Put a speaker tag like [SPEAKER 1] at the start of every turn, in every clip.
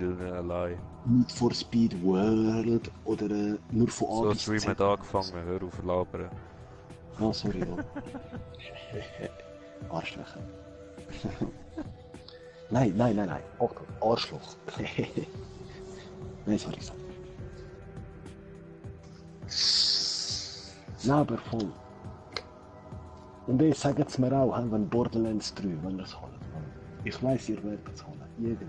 [SPEAKER 1] spielen allein.
[SPEAKER 2] Need for Speed World oder nur von A
[SPEAKER 1] So,
[SPEAKER 2] bis
[SPEAKER 1] Stream
[SPEAKER 2] Z.
[SPEAKER 1] hat angefangen, hör auf labern.
[SPEAKER 2] Ah, sorry, ja. Arschlöcher. Nein. Achtung, Arschloch. Nein, sorry. Nein, aber voll. Und ich sage es mir auch, wenn Borderlands 3, wenn ihr es holt. Ich weiss, ihr werdet es holen. Irgendwann.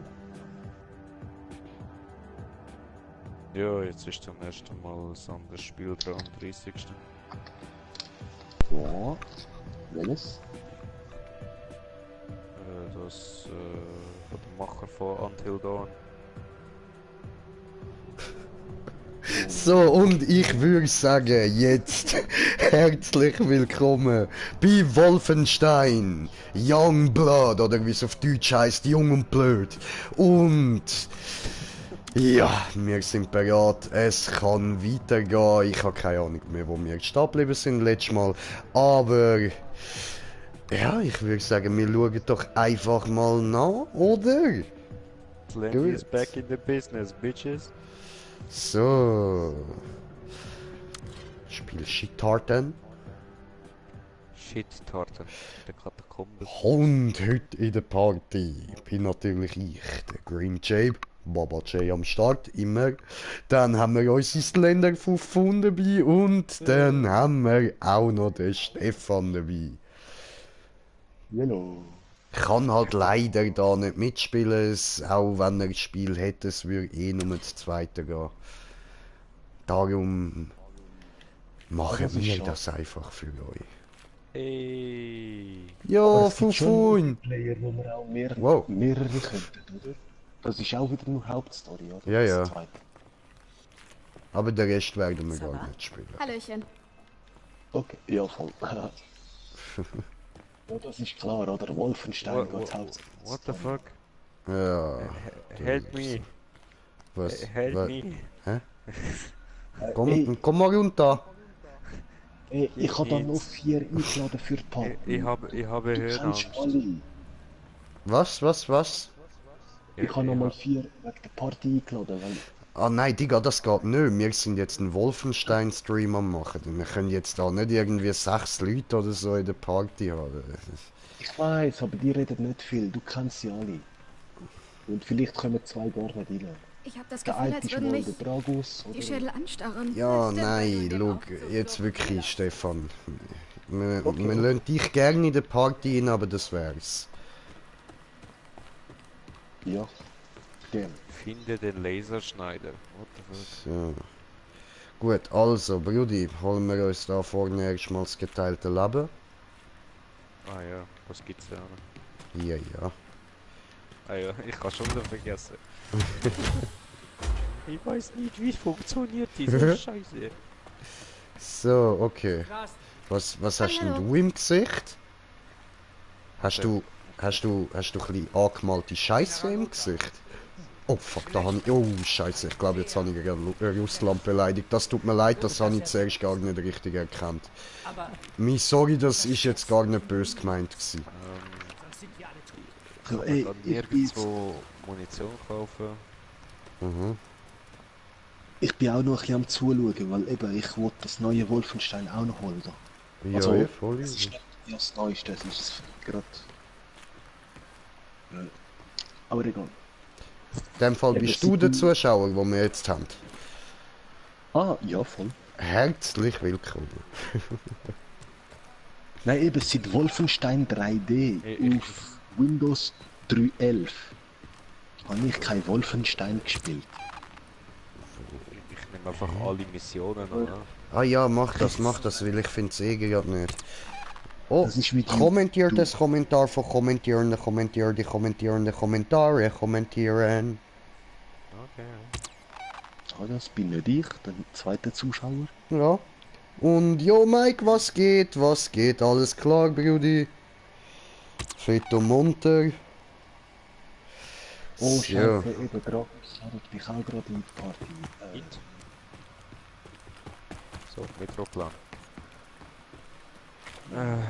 [SPEAKER 1] Ja, jetzt ist zum ersten Mal ein anderes Spiel dran, am 30.
[SPEAKER 2] Ja. Welches?
[SPEAKER 1] Das von dem Macher von Until Dawn.
[SPEAKER 3] So, und ich würde sagen, jetzt herzlich willkommen bei Wolfenstein Youngblood, oder wie es auf Deutsch heißt, Jung und Blöd. Und ja, wir sind bereit, es kann weitergehen. Ich habe keine Ahnung mehr, wo wir stehen geblieben sind letztes Mal, aber ja, ich würde sagen, wir schauen doch einfach mal nach, oder?
[SPEAKER 1] Slendy is back in the business, bitches.
[SPEAKER 3] So. Spiel Shit-Tartan.
[SPEAKER 1] Shit-Tartan, der Katakombe.
[SPEAKER 3] Und heute in der Party bin natürlich ich, der Green Jay, Baba J am Start, immer. Dann haben wir unsere Slender von dabei und dann haben wir auch noch den Stefan dabei.
[SPEAKER 2] Hallo.
[SPEAKER 3] Ich kann halt leider da nicht mitspielen, auch wenn er ein Spiel hätte, es würde eh nur das zweite gehen. Darum machen
[SPEAKER 2] das ist
[SPEAKER 3] wir
[SPEAKER 2] schade.
[SPEAKER 3] das einfach für euch.
[SPEAKER 1] Hey.
[SPEAKER 3] Ja,
[SPEAKER 2] Es gibt schon
[SPEAKER 3] Fufun!
[SPEAKER 2] Player, wo wir auch
[SPEAKER 3] Wow.
[SPEAKER 2] mehrere könnten, oder? Das ist auch wieder nur Hauptstory, oder?
[SPEAKER 3] Ja,
[SPEAKER 2] Das
[SPEAKER 3] ja.
[SPEAKER 2] zweite.
[SPEAKER 3] Aber den Rest werden wir
[SPEAKER 4] Ça
[SPEAKER 3] gar
[SPEAKER 4] va?
[SPEAKER 3] nicht spielen.
[SPEAKER 4] Hallöchen.
[SPEAKER 2] Okay, ja, voll. Ja, das ist klar, oder? Wolfenstein geht Hauptstory.
[SPEAKER 1] What the fuck?
[SPEAKER 3] Ja.
[SPEAKER 1] Help me.
[SPEAKER 3] Was?
[SPEAKER 1] Help
[SPEAKER 3] was?
[SPEAKER 1] me.
[SPEAKER 2] Ey,
[SPEAKER 3] Komm mal runter.
[SPEAKER 2] ey, ich habe da noch 4 eingeladen für die Party.
[SPEAKER 1] Ich habe
[SPEAKER 2] Du
[SPEAKER 1] Höhenangst.
[SPEAKER 2] kennst alle.
[SPEAKER 3] Was?
[SPEAKER 2] Ich habe nochmal 4 wegen der Party eingeladen, weil...
[SPEAKER 3] Ah nein, Digga, das geht nicht. Wir sind jetzt einen Wolfenstein-Stream am machen. Wir können jetzt da nicht irgendwie 6 Leute oder so in der Party haben.
[SPEAKER 2] Ich weiß, aber die reden nicht viel, du kennst sie alle. Und vielleicht kommen 2 gar nicht rein.
[SPEAKER 4] Ich habe das
[SPEAKER 2] Der
[SPEAKER 4] Gefühl,
[SPEAKER 2] eine
[SPEAKER 4] als
[SPEAKER 2] ist
[SPEAKER 4] würden
[SPEAKER 2] mal
[SPEAKER 4] mich
[SPEAKER 2] der Dragus,
[SPEAKER 4] die
[SPEAKER 2] oder?
[SPEAKER 4] Schädel anstarren.
[SPEAKER 3] Ja,
[SPEAKER 4] Stimmt,
[SPEAKER 3] nein,
[SPEAKER 4] wenn man
[SPEAKER 3] schau,
[SPEAKER 4] dem auch so
[SPEAKER 3] jetzt
[SPEAKER 4] so
[SPEAKER 3] wirklich,
[SPEAKER 4] viel
[SPEAKER 3] Stefan. Wir
[SPEAKER 2] Okay.
[SPEAKER 3] lassen dich gerne in der Party rein, aber das wär's.
[SPEAKER 2] Ja, gern.
[SPEAKER 1] Finde den Laserschneider. What the fuck?
[SPEAKER 3] So. Gut, also, Brudi, holen wir uns da vorne erstmal das geteilte Leben.
[SPEAKER 1] Ah ja, was gibt's da noch?
[SPEAKER 3] Ja.
[SPEAKER 1] Ah ja, ich kann schon wieder vergessen. Ich weiß nicht, wie funktioniert diese Scheiße.
[SPEAKER 3] So, okay. Was hast denn
[SPEAKER 4] Hallo.
[SPEAKER 3] du im Gesicht? Hast du ein bisschen angemalte Scheiße im Gesicht? Oh fuck, da habe ich... Oh Scheiße, ich glaube jetzt habe ich gerade Russland beleidigt. Das tut mir leid, das habe ich zuerst gar nicht richtig erkannt. Sorry, das ist jetzt gar nicht böse gemeint gewesen.
[SPEAKER 2] So,
[SPEAKER 1] Man
[SPEAKER 2] ey,
[SPEAKER 1] kann
[SPEAKER 2] ich bin,
[SPEAKER 1] nirgendwo Munition kaufen.
[SPEAKER 3] Mhm.
[SPEAKER 2] ich bin auch noch ein bisschen am Zuschauen, weil eben, ich wollte das neue Wolfenstein auch noch holen.
[SPEAKER 3] Ja,
[SPEAKER 2] Also,
[SPEAKER 3] ja, voll
[SPEAKER 2] es ist
[SPEAKER 3] easy.
[SPEAKER 2] nicht das Neueste, es ist gerade... Ja. Aber egal.
[SPEAKER 3] In dem Fall bist du der Zuschauer, den wir jetzt haben.
[SPEAKER 2] Ah, ja, voll.
[SPEAKER 3] Herzlich willkommen.
[SPEAKER 2] Nein, eben, seit Wolfenstein 3D
[SPEAKER 1] Ich-
[SPEAKER 2] auf Windows 3.11 habe ich kein Wolfenstein gespielt.
[SPEAKER 1] Ich nehme einfach alle Missionen an.
[SPEAKER 3] Ah ja, mach das, weil ich finde es eh gerade nicht. Oh,
[SPEAKER 2] Das ist wie die-
[SPEAKER 3] kommentiert
[SPEAKER 2] du-
[SPEAKER 3] das Kommentar von Kommentierende, die kommentierende Kommentare, kommentieren.
[SPEAKER 1] Okay.
[SPEAKER 2] Ah, das bin nicht ich, der zweite Zuschauer.
[SPEAKER 3] Ja. Und jo Mike, was geht? Alles klar, Brudi? Fit und munter.
[SPEAKER 2] Oh,
[SPEAKER 3] So.
[SPEAKER 2] Scheiße, eben, Dragus hat mich auch gerade in die Party.
[SPEAKER 1] It. So, Metroplan.
[SPEAKER 2] Moment,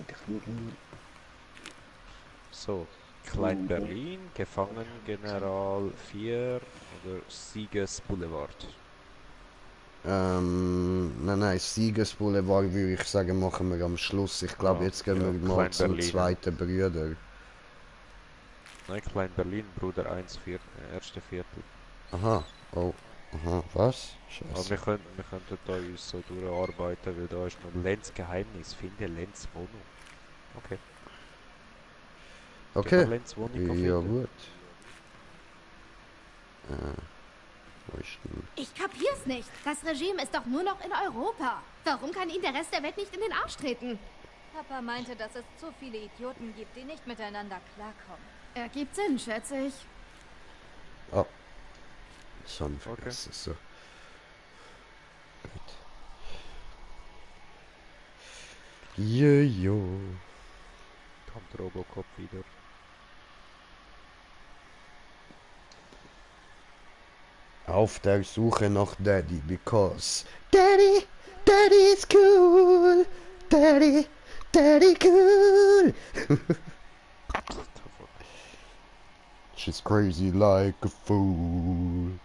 [SPEAKER 2] ich schaue nur.
[SPEAKER 1] So, Klein Berlin, Gefangenengeneral 4 oder Sieges Boulevard?
[SPEAKER 3] Nein, Siegesboulevard würde ich sagen, machen wir am Schluss. Ich glaube,
[SPEAKER 1] Ja,
[SPEAKER 3] jetzt gehen
[SPEAKER 1] ja,
[SPEAKER 3] wir mal
[SPEAKER 1] Klein
[SPEAKER 3] zum
[SPEAKER 1] Berlin.
[SPEAKER 3] zweiten Bruder.
[SPEAKER 1] Nein, Klein Berlin, Bruder 1, erste Viertel.
[SPEAKER 3] Aha, oh, aha, was?
[SPEAKER 1] Aber
[SPEAKER 3] Scheiße.
[SPEAKER 1] wir könnten da uns so durcharbeiten, weil da ist noch Lenz Geheimnis. Finde Lenz Wohnung. Okay. Gehen wir
[SPEAKER 3] Okay,
[SPEAKER 1] Lenz Wohnung
[SPEAKER 3] ja
[SPEAKER 1] finden.
[SPEAKER 3] gut. Wo ist denn?
[SPEAKER 4] Ich kapier's nicht. Das Regime ist doch nur noch in Europa. Warum kann ihn der Rest der Welt nicht in den Arsch treten?
[SPEAKER 5] Papa meinte, dass es zu viele Idioten gibt, die nicht miteinander klarkommen.
[SPEAKER 4] Ergibt Sinn, schätze ich.
[SPEAKER 3] Oh. Schon vergessen, so. Gut. Jojo.
[SPEAKER 1] Kommt Robocop wieder.
[SPEAKER 3] Auf der Suche nach Daddy, because Daddy, Daddy is cool. Daddy, Daddy cool. She's crazy like a fool.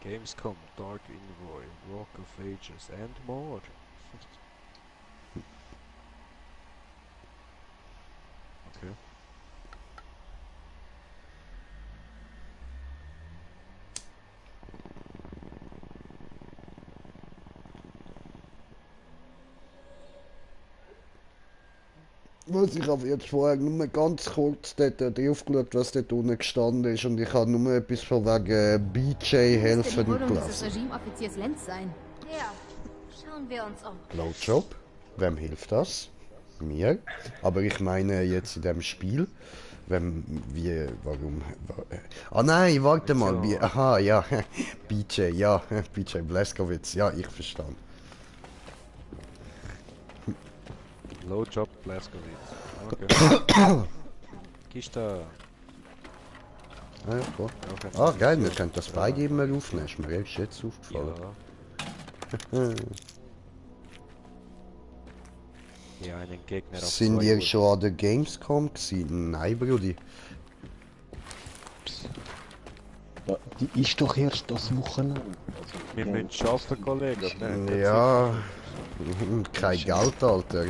[SPEAKER 1] Gamescom, Dark Envoy, Rock of Ages and more. Okay.
[SPEAKER 3] Was ich habe jetzt vorher nur ganz kurz dort drauf geschaut, was dort unten gestanden ist, und ich habe nur etwas von wegen BJ helfen
[SPEAKER 4] Die Wohnung dieses
[SPEAKER 3] gelesen.
[SPEAKER 4] Regimeoffiziers Lenz sein.
[SPEAKER 5] Ja, schauen wir uns um.
[SPEAKER 3] Blowjob? Wem hilft das? Mir? Aber ich meine jetzt in dem Spiel. Warum? Ah nein, warte mal.
[SPEAKER 1] Ja.
[SPEAKER 3] Aha, ja. BJ, ja. BJ Blazkowicz, ja, ich verstand.
[SPEAKER 1] Low Job Blazkowicz. Okay. Kista.
[SPEAKER 3] Ah, ja, cool.
[SPEAKER 1] Okay.
[SPEAKER 3] Ah, geil, wir können das beide immer aufnehmen. Ist mir erst jetzt aufgefallen.
[SPEAKER 1] Ja. Hier einen Gegner auf
[SPEAKER 3] Sind
[SPEAKER 1] 2
[SPEAKER 3] ihr
[SPEAKER 1] Uhr.
[SPEAKER 3] schon an der Gamescom gewesen? Nein, Brudi.
[SPEAKER 2] Ja, die ist doch erst das Wochenende.
[SPEAKER 1] Wir müssen arbeiten, Kollege. Ne?
[SPEAKER 3] Ja, kein Geld, Alter.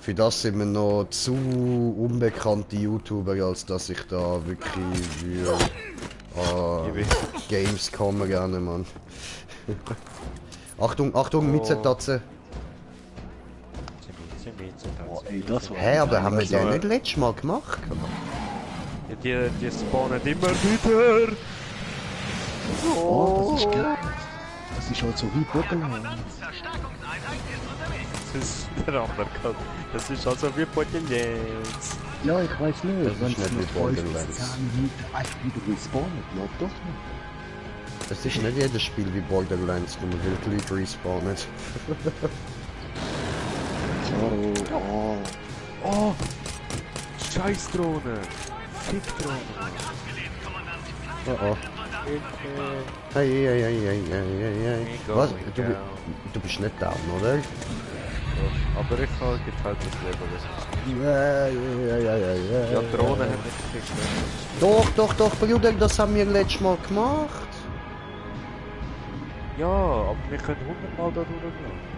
[SPEAKER 3] Für das sind wir noch zu unbekannte YouTuber, als dass ich da wirklich würde Gamescom rennen, Mann. Achtung, Achtung, Mitzentatze.
[SPEAKER 2] Oh, ey, das war...
[SPEAKER 3] Hä, aber haben wir
[SPEAKER 1] so-
[SPEAKER 3] den nicht letztes Mal gemacht?
[SPEAKER 1] Die spawnen immer wieder.
[SPEAKER 2] Oh, das ist geil. Das ist halt so wie Borderlands.
[SPEAKER 1] Das ist der andere Kant. Das ist also wie Borderlands.
[SPEAKER 2] Ja, ich weiß nicht.
[SPEAKER 3] Das ist nicht wie Borderlands.
[SPEAKER 2] 10 Minuten einfach wieder respawnen. Ja, doch nicht.
[SPEAKER 3] Das ist nicht jedes Spiel wie Borderlands, wo man wirklich Leute respawnen.
[SPEAKER 2] Oh,
[SPEAKER 1] Oh! Scheißdrohne! Fickdrohne!
[SPEAKER 3] Oh oh. Hey, hey, hey, hey, hey, hey. Was? Du bist nicht down, oder?
[SPEAKER 1] Aber ich habe geteiltes Leben.
[SPEAKER 3] Ja, ja, ja, ja, ja.
[SPEAKER 1] Ja, Drohne haben nicht gekriegt.
[SPEAKER 3] Doch, Bruder, das haben wir letztes Mal gemacht.
[SPEAKER 1] Ja, aber wir können 100 Mal da durchgehen.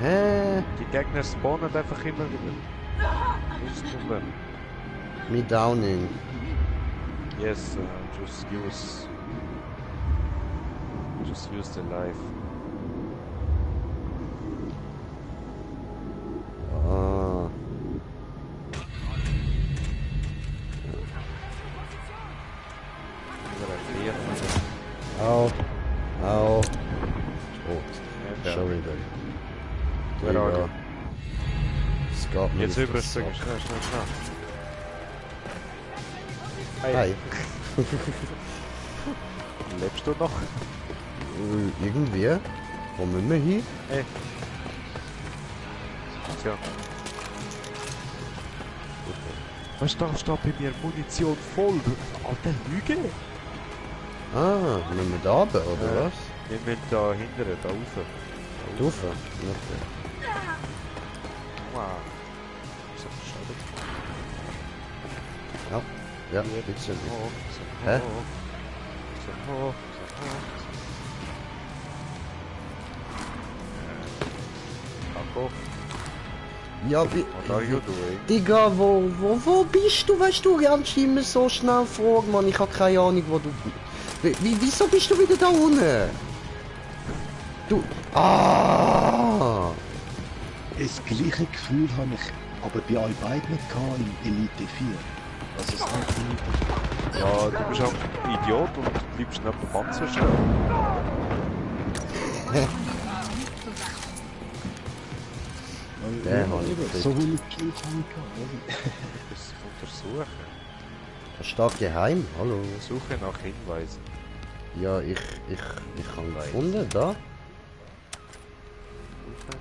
[SPEAKER 3] Hä?
[SPEAKER 1] Die Gegner spawnen einfach immer wieder. Das ist das Problem.
[SPEAKER 3] Me downing.
[SPEAKER 1] Yes, just use the life.
[SPEAKER 3] Ah. Au. Au. Tot. Schon wieder.
[SPEAKER 1] Where are you?
[SPEAKER 3] Es geht mir
[SPEAKER 1] Jetzt
[SPEAKER 3] auf den
[SPEAKER 1] überspringen,
[SPEAKER 3] Sack.
[SPEAKER 1] schnell.
[SPEAKER 3] Hi.
[SPEAKER 1] Lebst du noch?
[SPEAKER 3] Irgendwie. Wo müssen wir hin?
[SPEAKER 1] Hey. Tja. Was steht bei mir? Munition voll. Alter Lüge.
[SPEAKER 3] Ah, müssen wir da runter, oder
[SPEAKER 1] Ja.
[SPEAKER 3] was?
[SPEAKER 1] Wir müssen da hindern, da rauf.
[SPEAKER 3] Rauf? Okay.
[SPEAKER 1] Wow. So schade.
[SPEAKER 3] Ja, ja,
[SPEAKER 1] Hier,
[SPEAKER 3] bitte.
[SPEAKER 1] hoch, bisschen
[SPEAKER 3] Hä?
[SPEAKER 1] hoch. Bisschen hoch, bisschen hoch. Marco,
[SPEAKER 3] Ja, wie...
[SPEAKER 1] what are you doing?
[SPEAKER 3] Digga, wo bist du? Weißt du, lernst immer so schnell fragen, Mann. Ich hab keine Ahnung, wo du... Wieso bist du wieder da unten? Du... Ah!
[SPEAKER 2] Das gleiche Gefühl habe ich aber bei euch beiden nicht gehabt in Elite 4. Also es hat nicht...
[SPEAKER 1] Ja, du bist auch ein Idiot und bleibst neben dem Panzer stehen.
[SPEAKER 3] Der
[SPEAKER 2] ja,
[SPEAKER 3] hat
[SPEAKER 2] eben,
[SPEAKER 3] gekriegt.
[SPEAKER 2] so viele Kills habe ich gehabt. Oder?
[SPEAKER 1] Das untersuchen.
[SPEAKER 3] Das steht geheim, hallo.
[SPEAKER 1] Suche nach Hinweisen.
[SPEAKER 3] Ja, ich habe gefunden, da.
[SPEAKER 1] Suche nach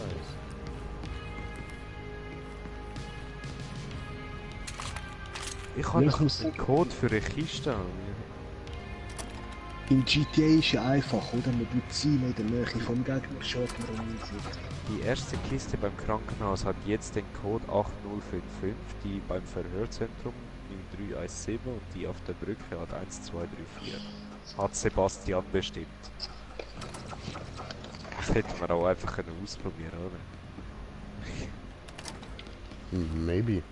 [SPEAKER 1] Hinweisen. Ich habe
[SPEAKER 2] Ja,
[SPEAKER 1] noch
[SPEAKER 2] ich muss
[SPEAKER 1] einen
[SPEAKER 2] sagen-
[SPEAKER 1] Code für eine Kiste.
[SPEAKER 2] In GTA ist ja einfach, oder? Man tut Ziele in der Nähe vom Gegner schon organisiert.
[SPEAKER 1] Die erste Kiste beim Krankenhaus hat jetzt den Code 8055, die beim Verhörzentrum 0317 und die auf der Brücke hat 1234. Hat Sebastian bestimmt. Das hätten wir auch einfach können ausprobieren, oder?
[SPEAKER 3] Maybe.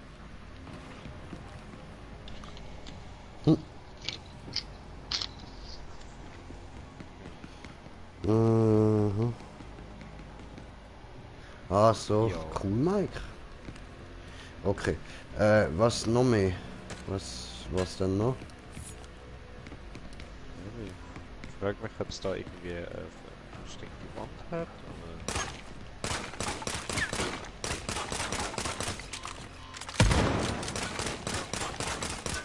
[SPEAKER 3] Mhm. Ah, so.
[SPEAKER 1] Ja.
[SPEAKER 3] Cool, Mike. Okay. Was noch mehr? Was denn noch?
[SPEAKER 1] Ich frage mich, ob es da irgendwie eine versteckte Wand hat, oder...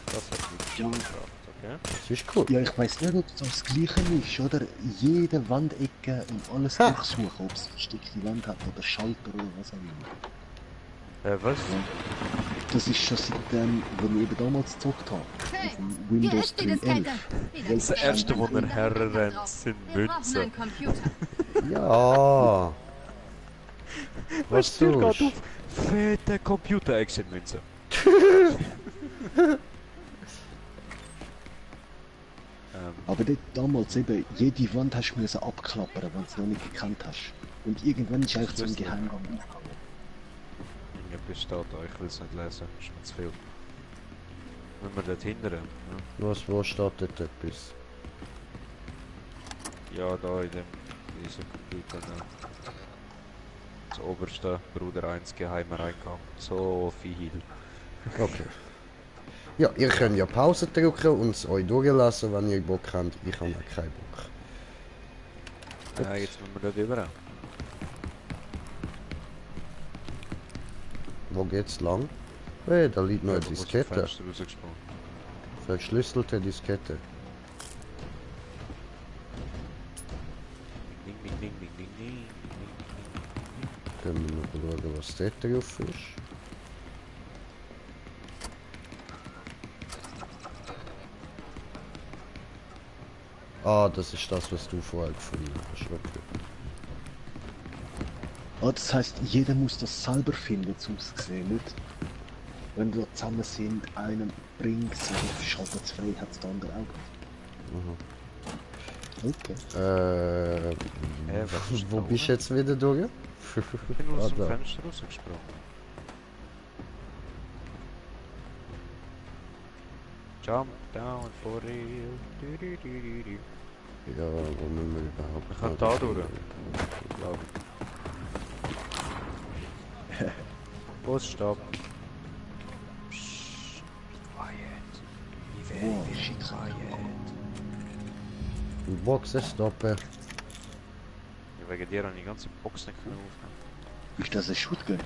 [SPEAKER 1] Das hat mich
[SPEAKER 2] Ja.
[SPEAKER 1] gefragt, okay?
[SPEAKER 3] Das ist cool.
[SPEAKER 2] Ja, ich weiss nicht, ob das das Gleiche ist, oder? Jede Wandecke und alles
[SPEAKER 3] Ha.
[SPEAKER 2] durchsuchen, ob es versteckte Wand hat oder Schalter oder was auch immer.
[SPEAKER 1] Was?
[SPEAKER 2] Das ist schon seitdem, wo ich eben damals gezockt habe.
[SPEAKER 4] Hey,
[SPEAKER 2] Auf dem
[SPEAKER 4] hier
[SPEAKER 2] Windows
[SPEAKER 4] ist die Diskette.
[SPEAKER 2] 3.11.
[SPEAKER 1] Das erste, wo er herrennt, sind
[SPEAKER 5] Wir brauchen
[SPEAKER 1] Münzen.
[SPEAKER 5] einen Computer.
[SPEAKER 3] Ja. Was
[SPEAKER 1] Dir geht
[SPEAKER 3] tust du?
[SPEAKER 1] auf fette Computer-Action-Münze.
[SPEAKER 2] Aber dort damals eben, jede Wand hast du müssen abklappern, wenn du es noch nicht gekannt hast. Und irgendwann ist eigentlich so ein
[SPEAKER 1] Schlüssel.
[SPEAKER 2] Geheimgang aufgegangen.
[SPEAKER 1] Irgendetwas steht da, ich will es nicht lesen, ist mir zu viel. Wenn wir dort hindern,
[SPEAKER 3] Wo steht dort etwas?
[SPEAKER 1] ja, da in diesem Computer, das oberste, Bruder 1, geheimer Eingang. So viel.
[SPEAKER 3] Okay. Ja, ihr könnt ja Pause drücken und es euch durchlassen, wenn ihr Bock habt. Ich habe noch keinen Bock.
[SPEAKER 1] Jetzt müssen wir dort über.
[SPEAKER 3] Wo geht's lang? Hey, da liegt noch eine
[SPEAKER 1] Du musst aus dem
[SPEAKER 3] Diskette.
[SPEAKER 1] Fenster rausgesprungen.
[SPEAKER 3] Verschlüsselte Diskette.
[SPEAKER 1] Ding, ding, ding, ding, ding, ding, ding.
[SPEAKER 3] Können wir noch schauen, was dort drauf ist. Ah, das ist das, was du vorher gefunden hast. Okay.
[SPEAKER 2] Ah, das heisst, jeder muss das selber finden, um es zu sehen, nicht? Wenn wir zusammen sind, einen bringt es und schaltet es frei, hat es der andere auch. Okay.
[SPEAKER 1] was ist
[SPEAKER 3] Wo
[SPEAKER 1] da
[SPEAKER 3] bist du
[SPEAKER 1] oben?
[SPEAKER 3] jetzt wieder durch?
[SPEAKER 1] Ich bin aus dem
[SPEAKER 3] da.
[SPEAKER 1] Fenster rausgesprungen. Jump down for real. Du, du, du, du, du.
[SPEAKER 3] Ja, wo müssen wir überhaupt?
[SPEAKER 1] Wir können da durch. Glaube ich. Bus stopp. Psst. Quiet. Wie
[SPEAKER 2] Wow,
[SPEAKER 1] very
[SPEAKER 2] shit.
[SPEAKER 1] quiet.
[SPEAKER 3] Boxen stoppen.
[SPEAKER 1] Ja, wegen dir habe ich die ganze Box nicht können aufnehmen.
[SPEAKER 2] Ist das ein Shotgun?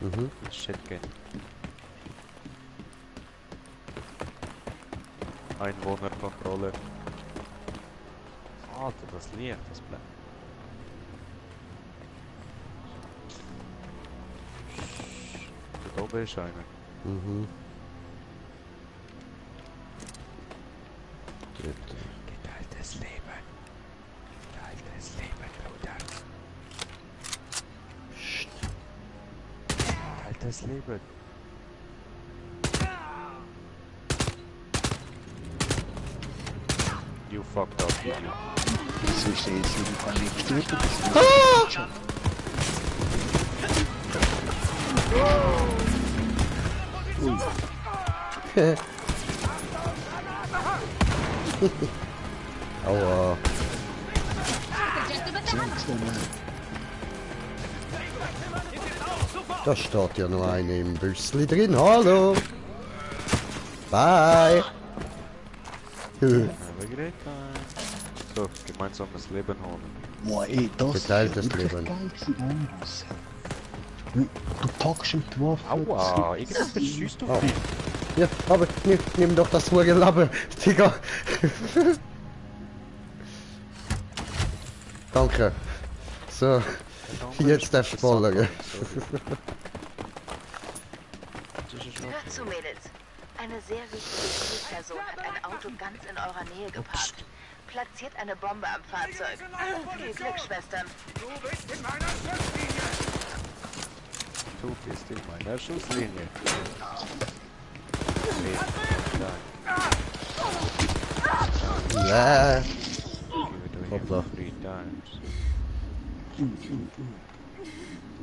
[SPEAKER 3] Mhm.
[SPEAKER 1] Das ist Shotgun. Einwohnerkontrolle. Alter, das Licht, das bleibt. Da oben ist einer.
[SPEAKER 3] Mhm. Dort.
[SPEAKER 1] Geteiltes Leben. Geteiltes Leben, Bruder.
[SPEAKER 3] Psst.
[SPEAKER 1] Geteiltes Leben. You fucked up, Idiot.
[SPEAKER 2] Wieso ist der jetzt nicht gestorben?
[SPEAKER 3] Aua. Da steht ja noch eine im Büssli drin. Hallo. Bye.
[SPEAKER 1] Have a great time. So, gemeinsames Leben haben.
[SPEAKER 2] Boah, ey, das
[SPEAKER 3] Geteiltes
[SPEAKER 2] ist wirklich
[SPEAKER 3] Leben.
[SPEAKER 2] geil gewesen, Boss. Du packst ihm die Waffe.
[SPEAKER 1] Aua, irgendwas verschießt auf
[SPEAKER 3] Oh.
[SPEAKER 1] dich.
[SPEAKER 3] Ja, aber nimm doch das Hurenlappen, Digga. Danke. So, jetzt darfst du ballern.
[SPEAKER 6] Hört zu, Mädels. Eine sehr wichtige Zielperson hat ein Auto ganz in eurer Nähe geparkt. Platziert eine Bombe am Fahrzeug. Viel Glück, Schwestern.
[SPEAKER 1] Du bist in meiner Schusslinie.
[SPEAKER 3] Ja.
[SPEAKER 1] Hoppla. 3 times.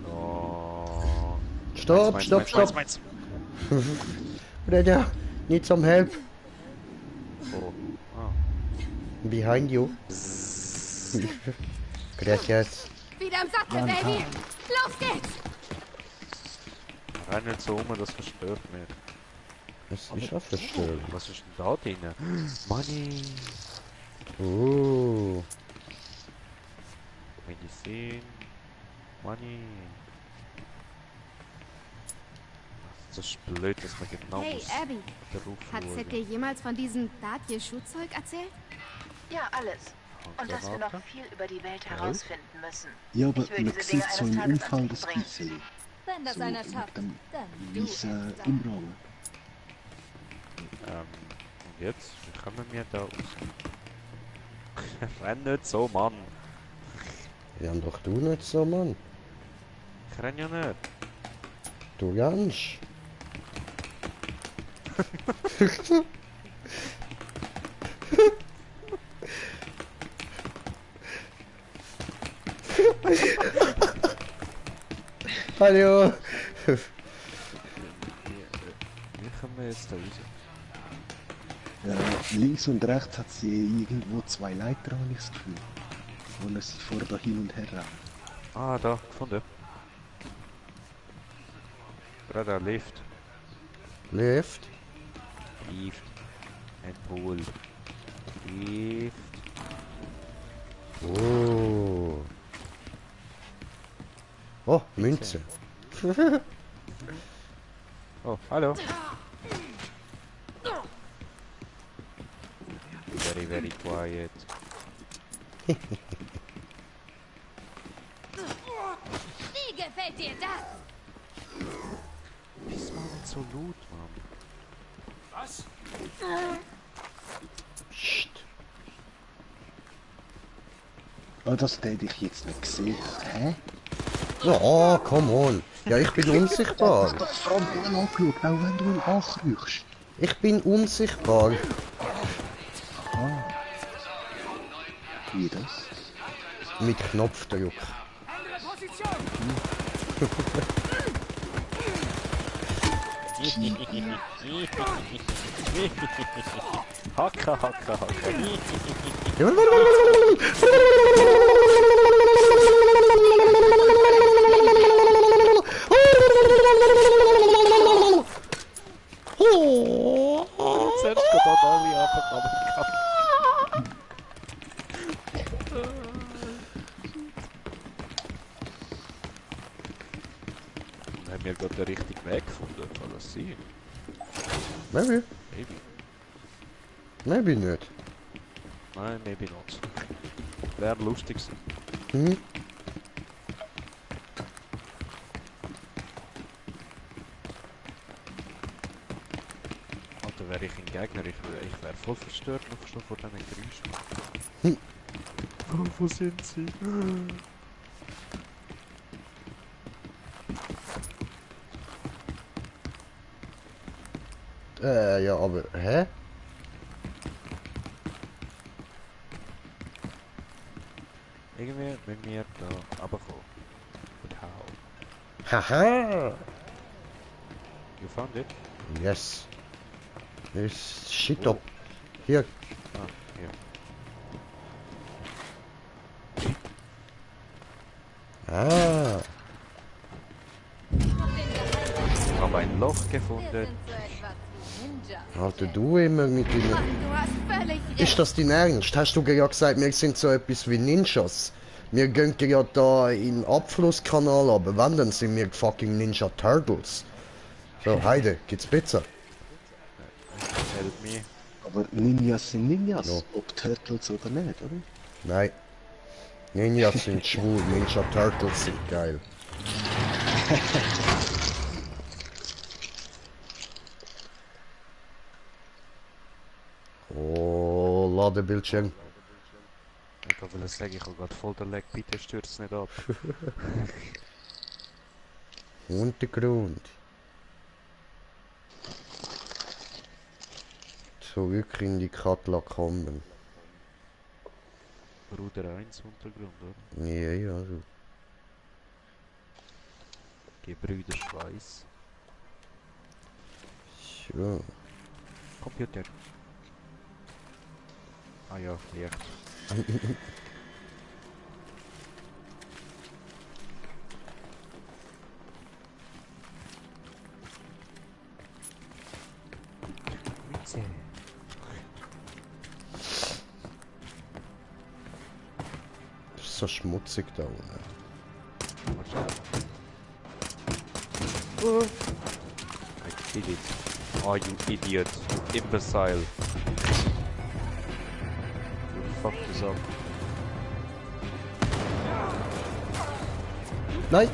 [SPEAKER 1] Oh.
[SPEAKER 3] Stopp, stopp, stopp.
[SPEAKER 1] Meins.
[SPEAKER 3] Brother, need some help.
[SPEAKER 1] Oh. Ah.
[SPEAKER 3] Behind you. Gracias.
[SPEAKER 4] Wieder im Sattel, Baby. Los geht's.
[SPEAKER 1] Renn nicht so das verstört mich.
[SPEAKER 3] Es ist auch verstört.
[SPEAKER 1] Was ist denn da drin? Money.
[SPEAKER 3] Oh.
[SPEAKER 1] Medizin. Money. Das ist blöd, dass man genau
[SPEAKER 4] Hey,
[SPEAKER 1] muss
[SPEAKER 4] Abby.
[SPEAKER 1] darauf
[SPEAKER 4] Hat
[SPEAKER 1] schauen.
[SPEAKER 4] Sid dir jemals von diesem Datje-Schuhzeug erzählt?
[SPEAKER 6] Ja, alles. Und dass wir noch
[SPEAKER 1] Granate?
[SPEAKER 6] viel über die Welt herausfinden müssen.
[SPEAKER 2] Ja, aber
[SPEAKER 6] Ich will
[SPEAKER 2] man
[SPEAKER 6] diese Dinge
[SPEAKER 2] sieht so
[SPEAKER 6] eines
[SPEAKER 2] im
[SPEAKER 6] Tages
[SPEAKER 2] Unfall
[SPEAKER 6] ans
[SPEAKER 2] das
[SPEAKER 6] Licht bringen.
[SPEAKER 2] bisschen.
[SPEAKER 5] Wenn das
[SPEAKER 2] So
[SPEAKER 5] einer
[SPEAKER 2] mit
[SPEAKER 5] schafft,
[SPEAKER 2] dem
[SPEAKER 5] dann du.
[SPEAKER 2] weißen Umrang.
[SPEAKER 1] Und jetzt? Wie kommen wir da aus? Renn nicht so, Mann.
[SPEAKER 3] Ja, doch du nicht so, Mann.
[SPEAKER 1] Ich renn ja nicht.
[SPEAKER 3] Du Jansch. Hallo.
[SPEAKER 1] Wie kommen wir jetzt da raus?
[SPEAKER 2] Links und rechts hat sie irgendwo zwei Leiter, habe ich das Gefühl. Wo sie vor da hin und her rennen.
[SPEAKER 1] Ah, da, gefunden. Brother, Lift.
[SPEAKER 3] Lift.
[SPEAKER 1] Lift. Ein Pool. Lift.
[SPEAKER 3] Oh. Oh, Münze.
[SPEAKER 1] Oh, hallo. Very, very quiet.
[SPEAKER 4] Wie gefällt dir das?
[SPEAKER 1] Ist mal nicht so laut, Mann.
[SPEAKER 3] Psst.
[SPEAKER 2] Oh, das hätte ich jetzt nicht gesehen. Hä?
[SPEAKER 3] Oh, come on. Ja, ich bin unsichtbar.
[SPEAKER 2] Das Front angeschaut, auch wenn du ihn ankrüchst.
[SPEAKER 3] Ich bin unsichtbar.
[SPEAKER 2] Wie das?
[SPEAKER 3] Mit Knopfdruck.
[SPEAKER 1] Hacka, hacka, hacka. Zuerst geht da alle abgekommen. Haben wir gerade den richtigen Weg gefunden? Kann das sein?
[SPEAKER 3] Maybe.
[SPEAKER 1] Maybe.
[SPEAKER 3] Maybe nicht.
[SPEAKER 1] Nein, maybe not. Wäre lustig gewesen.
[SPEAKER 3] Hm?
[SPEAKER 1] Alter, wäre ich ein Gegner, ich wäre voll verstört noch schon vor diesen Geräuschen.
[SPEAKER 3] Hm.
[SPEAKER 1] Oh, wo sind sie?
[SPEAKER 3] Ja, aber, hä?
[SPEAKER 1] Irgendwie, wenn wir da runterkommen. Und hau.
[SPEAKER 3] Haha!
[SPEAKER 1] You found it?
[SPEAKER 3] Yes. It's shit
[SPEAKER 1] Oh.
[SPEAKER 3] up. Hier.
[SPEAKER 1] Ah, hier.
[SPEAKER 3] Ah.
[SPEAKER 1] Ich habe ein Loch
[SPEAKER 5] Wir
[SPEAKER 1] gefunden.
[SPEAKER 5] sind so etwas wie Ninja.
[SPEAKER 3] Alter, du immer mit deinen...
[SPEAKER 4] Du hast völlig recht.
[SPEAKER 3] Ist das dein Ernst? Hast du ja gesagt, wir sind so etwas wie Ninjas? Wir gehen ja da in den Abflusskanal, aber wenn, dann sind wir fucking Ninja Turtles. So, Heide, gibt's Pizza?
[SPEAKER 1] Help me.
[SPEAKER 2] Aber Ninjas sind Ninjas,
[SPEAKER 3] Ja.
[SPEAKER 2] ob Turtles oder nicht, oder?
[SPEAKER 3] Nein. Ninjas sind schwul, Ninja Turtles sind geil. Oh, Ladebildschirm.
[SPEAKER 1] Ich wollte sagen, ich habe gerade voll der Leg, bitte stürzt nicht ab.
[SPEAKER 3] Untergrund. Zurück in die Katakomben.
[SPEAKER 1] Bruder 1 Untergrund, oder?
[SPEAKER 3] Ja, ja, so.
[SPEAKER 1] Gebrüder Schweiß.
[SPEAKER 3] So.
[SPEAKER 1] Computer. Ah ja, Licht. Mütze.
[SPEAKER 3] Das ist so schmutzig da unten.
[SPEAKER 1] I did it. Oh, you idiot. You imbecile. You fucked this up.
[SPEAKER 3] Nein!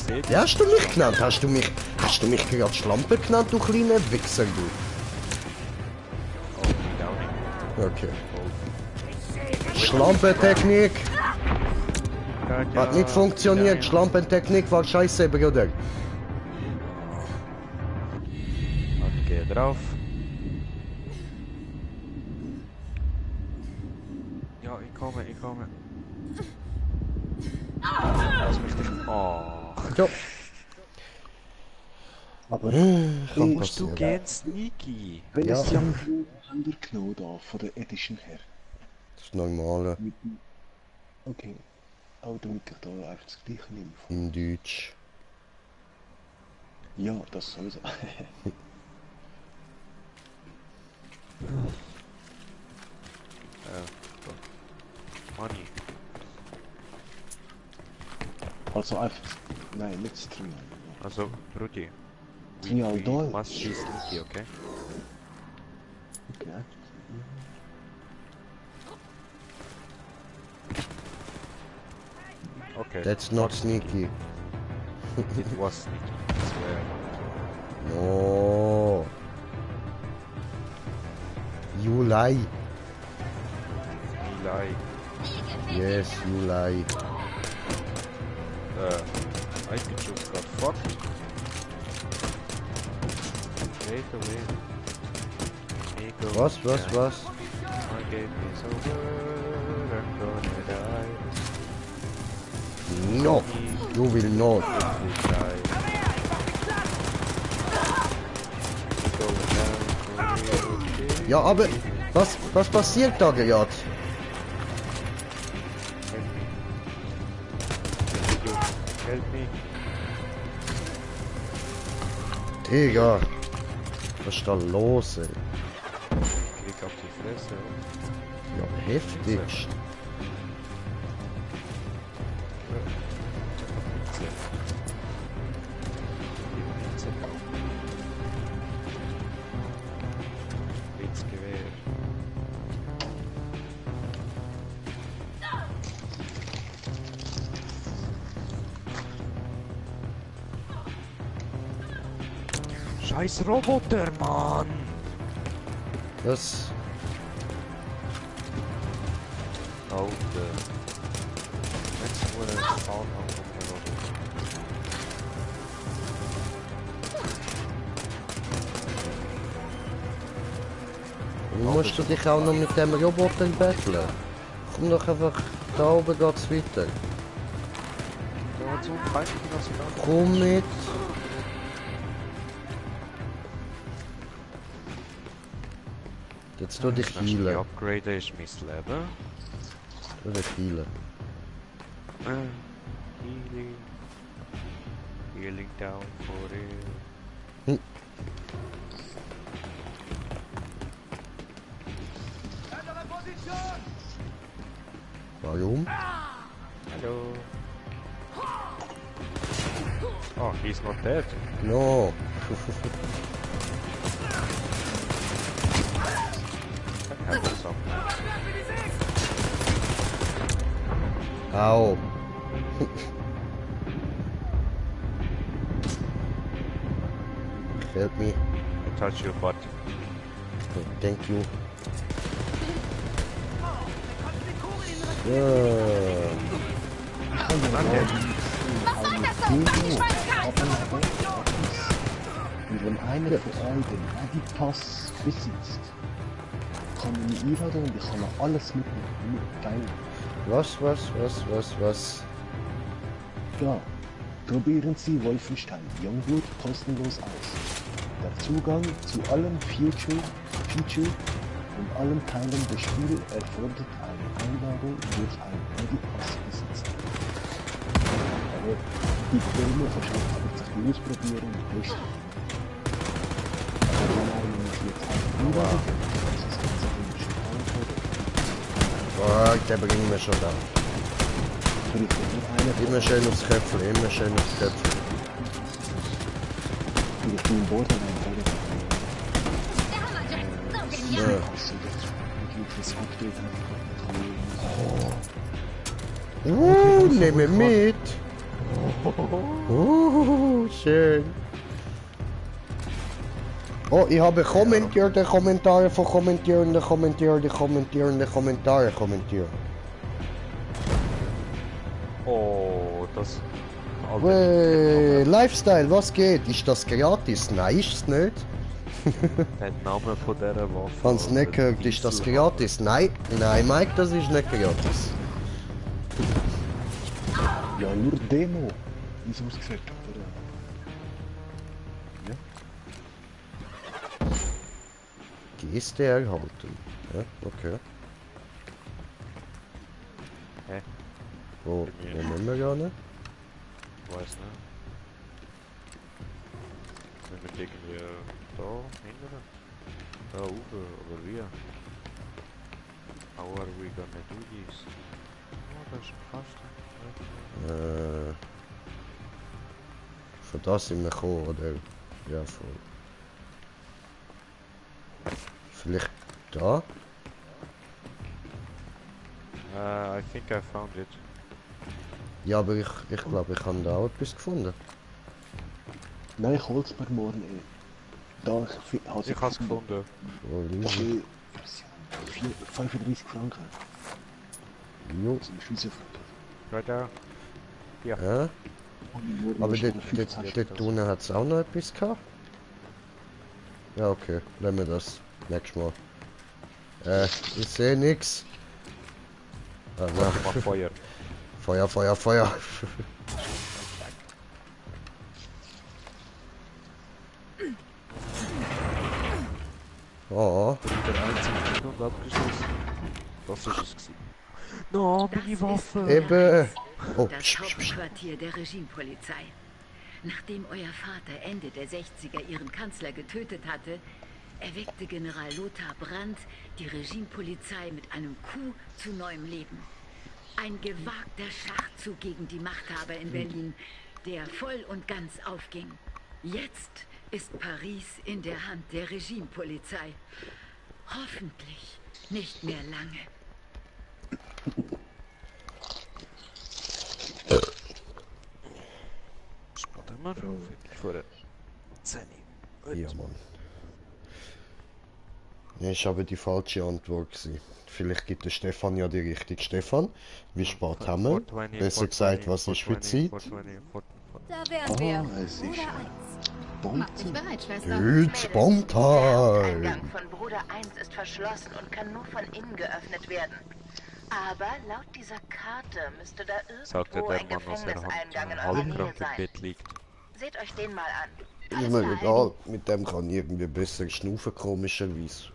[SPEAKER 1] Seht
[SPEAKER 3] Wie hast du mich genannt? Hast du mich gerade Schlampe genannt, du kleiner Wichser, du?
[SPEAKER 1] Oh, Downing.
[SPEAKER 3] Okay. Schlampentechnik! Hat nicht funktioniert, Schlampentechnik war scheiße, Bruder.
[SPEAKER 1] Okay, drauf. Ja, ich komme. Lass mich nicht. Oh.
[SPEAKER 3] Ja.
[SPEAKER 2] Aber
[SPEAKER 3] Kann
[SPEAKER 1] Musst du
[SPEAKER 3] passieren.
[SPEAKER 1] gehen, Sneaky?
[SPEAKER 2] welches
[SPEAKER 3] Ja.
[SPEAKER 2] Jahr haben wir genommen da, von der Edition her?
[SPEAKER 3] Das ist normal.
[SPEAKER 2] Mit dem- Okay. Auch damit ich da einfach das gleiche nehme.
[SPEAKER 3] In Deutsch.
[SPEAKER 2] Ja, das sowieso.
[SPEAKER 1] Money.
[SPEAKER 2] Also einfach. Nein, nicht das Trial.
[SPEAKER 1] Also, Brudi.
[SPEAKER 2] Trial
[SPEAKER 1] We
[SPEAKER 2] Deutsch.
[SPEAKER 1] must be sneaky, okay?
[SPEAKER 2] Okay.
[SPEAKER 1] Okay.
[SPEAKER 3] That's not sneaky.
[SPEAKER 1] It was sneaky, I swear.
[SPEAKER 3] No. You lie.
[SPEAKER 1] Me lie.
[SPEAKER 3] Yes, you lie.
[SPEAKER 1] I just got fucked. Wait away. Ego
[SPEAKER 3] Was?
[SPEAKER 1] down. My game is over. I'm gonna die.
[SPEAKER 3] No, you will not.
[SPEAKER 1] If you die. Going down for real.
[SPEAKER 3] Ja, aber was passiert da gerade?
[SPEAKER 1] Help me.
[SPEAKER 3] Digga. Was ist da los, ey?
[SPEAKER 1] Klick auf die Fresse.
[SPEAKER 3] Ja, heftigst.
[SPEAKER 1] Blitzgewehr. Scheiß Roboter, Mann!
[SPEAKER 3] Was?
[SPEAKER 1] Alter. Jetzt wurde es Spawn auf dem Roboter.
[SPEAKER 3] musst du dich auch noch mit dem Roboter betteln. Komm doch einfach, da oben geht's weiter.
[SPEAKER 1] Ja, so feindliche National.
[SPEAKER 3] Komm mit. Jetzt tu dich
[SPEAKER 1] Das nächste
[SPEAKER 3] healen.
[SPEAKER 1] Upgrade ist mein Leben.
[SPEAKER 3] Tu dich healen.
[SPEAKER 1] Healing. Healing down for it.
[SPEAKER 3] Warum?
[SPEAKER 1] Hello. Oh, he's not dead.
[SPEAKER 3] No.
[SPEAKER 1] That happens something.
[SPEAKER 3] Au. Help me.
[SPEAKER 1] I touch your butt.
[SPEAKER 3] Thank you. So.
[SPEAKER 2] Und wenn einer von euch den Edipass besitzt, kann ich mich einladen und ich kann noch alles mitnehmen. Geil.
[SPEAKER 3] Was?
[SPEAKER 2] Ja, probieren Sie Wolfenstein Youngblood kostenlos aus. Der Zugang zu allen Feature und allen Teilen des Spiels erfordert eine Einladung durch einen Edipass-Besitzer. Aber die Demo verschafft aber sich die Ausprobieren und Testen. Aber wenn er mich jetzt einladet, ist das Ganze schon angefangen.
[SPEAKER 3] Oh, der bringt mir schon da. Immer schön aufs Köpfchen, immer schön aufs Köpfchen.
[SPEAKER 2] Ich bin im Borderline,
[SPEAKER 3] Ja. Nehmen wir mit. Schön. Oh, ich habe kommentierte Kommentare von kommentierenden Kommentare kommentiert.
[SPEAKER 1] Oh, das...
[SPEAKER 3] Wey, Lifestyle, was geht? Ist das gratis? Nein, ist es nicht.
[SPEAKER 1] Der Name von dieser Waffe...
[SPEAKER 3] Hans nicht gehört, ist das gratis? Nein, Mike, das ist nicht gratis.
[SPEAKER 2] Ja, nur Demo. Wie es ausgesehen hat, oder? Ja.
[SPEAKER 3] Geste erhalten. Ja, okay.
[SPEAKER 1] Hä?
[SPEAKER 3] Wo nehmen wir gar nicht?
[SPEAKER 1] Weiß nicht. Wenn wir irgendwie da hinten? Da oben, oder wie? How are we gonna do this? Oh, das ist ein Kasten.
[SPEAKER 3] Von da sind wir gekommen, oder? Ja, voll. Vielleicht da?
[SPEAKER 1] I think I found it.
[SPEAKER 3] Ja, aber ich glaube, ich habe da auch etwas gefunden.
[SPEAKER 2] Nein, ich hol's mir morgen eh. Da, ich
[SPEAKER 1] Ich hab's gefunden.
[SPEAKER 3] Oh, Liebe.
[SPEAKER 2] Okay, 35 Franken.
[SPEAKER 3] Jo.
[SPEAKER 2] Das sind Schweizer Franken.
[SPEAKER 1] Right there. Ja.
[SPEAKER 3] Ja.
[SPEAKER 2] Und morgen
[SPEAKER 3] Aber
[SPEAKER 2] ist
[SPEAKER 3] dort
[SPEAKER 2] noch 15
[SPEAKER 3] dort unten hat es auch noch etwas gehabt. Ja, okay. Nehmen wir das. Nächstes Mal. Ich sehe nichts. Ah,
[SPEAKER 1] Mach Feuer.
[SPEAKER 3] Feuer. Oh.
[SPEAKER 1] Der einzige und abgeschlossen. Das ist es gewesen. No, meine Waffe!
[SPEAKER 3] Eben. Oh,
[SPEAKER 6] Das Hauptquartier der Regimepolizei. Nachdem euer Vater Ende der 60er ihren Kanzler getötet hatte, erweckte General Lothar Brandt die Regimepolizei mit einem Coup zu neuem Leben. Ein gewagter Schachzug gegen die Machthaber in Berlin, der voll und ganz aufging. Jetzt ist Paris in der Hand der Regimepolizei. Hoffentlich nicht mehr lange.
[SPEAKER 1] Warte mal, vor der 10.
[SPEAKER 3] ja, Mann. Ja, ist aber die falsche Antwort gewesen. Vielleicht gibt der Stefan ja die richtige. Stefan, wie spät haben wir? Besser gesagt, was ist für Zeit?
[SPEAKER 5] Da wären wir.
[SPEAKER 2] Es ist
[SPEAKER 5] Bruder 1.
[SPEAKER 4] Mach dich bereit, Schwester.
[SPEAKER 3] It's
[SPEAKER 6] Der
[SPEAKER 3] Bomb-Time!
[SPEAKER 6] Eingang von Bruder 1 ist verschlossen und kann nur von innen geöffnet werden. Aber laut dieser Karte müsste da
[SPEAKER 1] Sagte
[SPEAKER 6] irgendwo
[SPEAKER 1] der
[SPEAKER 6] ein
[SPEAKER 1] Mann, dass er
[SPEAKER 6] Gefängniseingang in eurer
[SPEAKER 1] halbkrank
[SPEAKER 6] Nähe
[SPEAKER 1] im
[SPEAKER 6] sein.
[SPEAKER 1] Bett liegt.
[SPEAKER 6] Seht euch den mal an.
[SPEAKER 3] Ist mir egal, mit dem kann ich irgendwie besser schnaufen, komischerweise.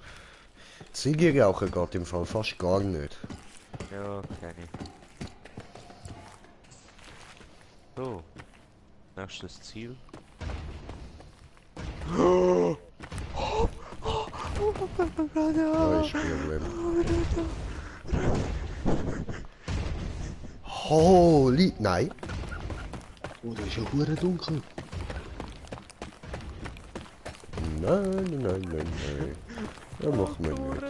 [SPEAKER 3] Ziege rauchen geht im Fall fast gar nicht.
[SPEAKER 1] Ja, kenn ich. So. Nächstes Ziel.
[SPEAKER 3] Da ist Problem. Holy... Nein.
[SPEAKER 2] Oh, das ist ja hure dunkel.
[SPEAKER 3] Nein. Das machen wir nicht.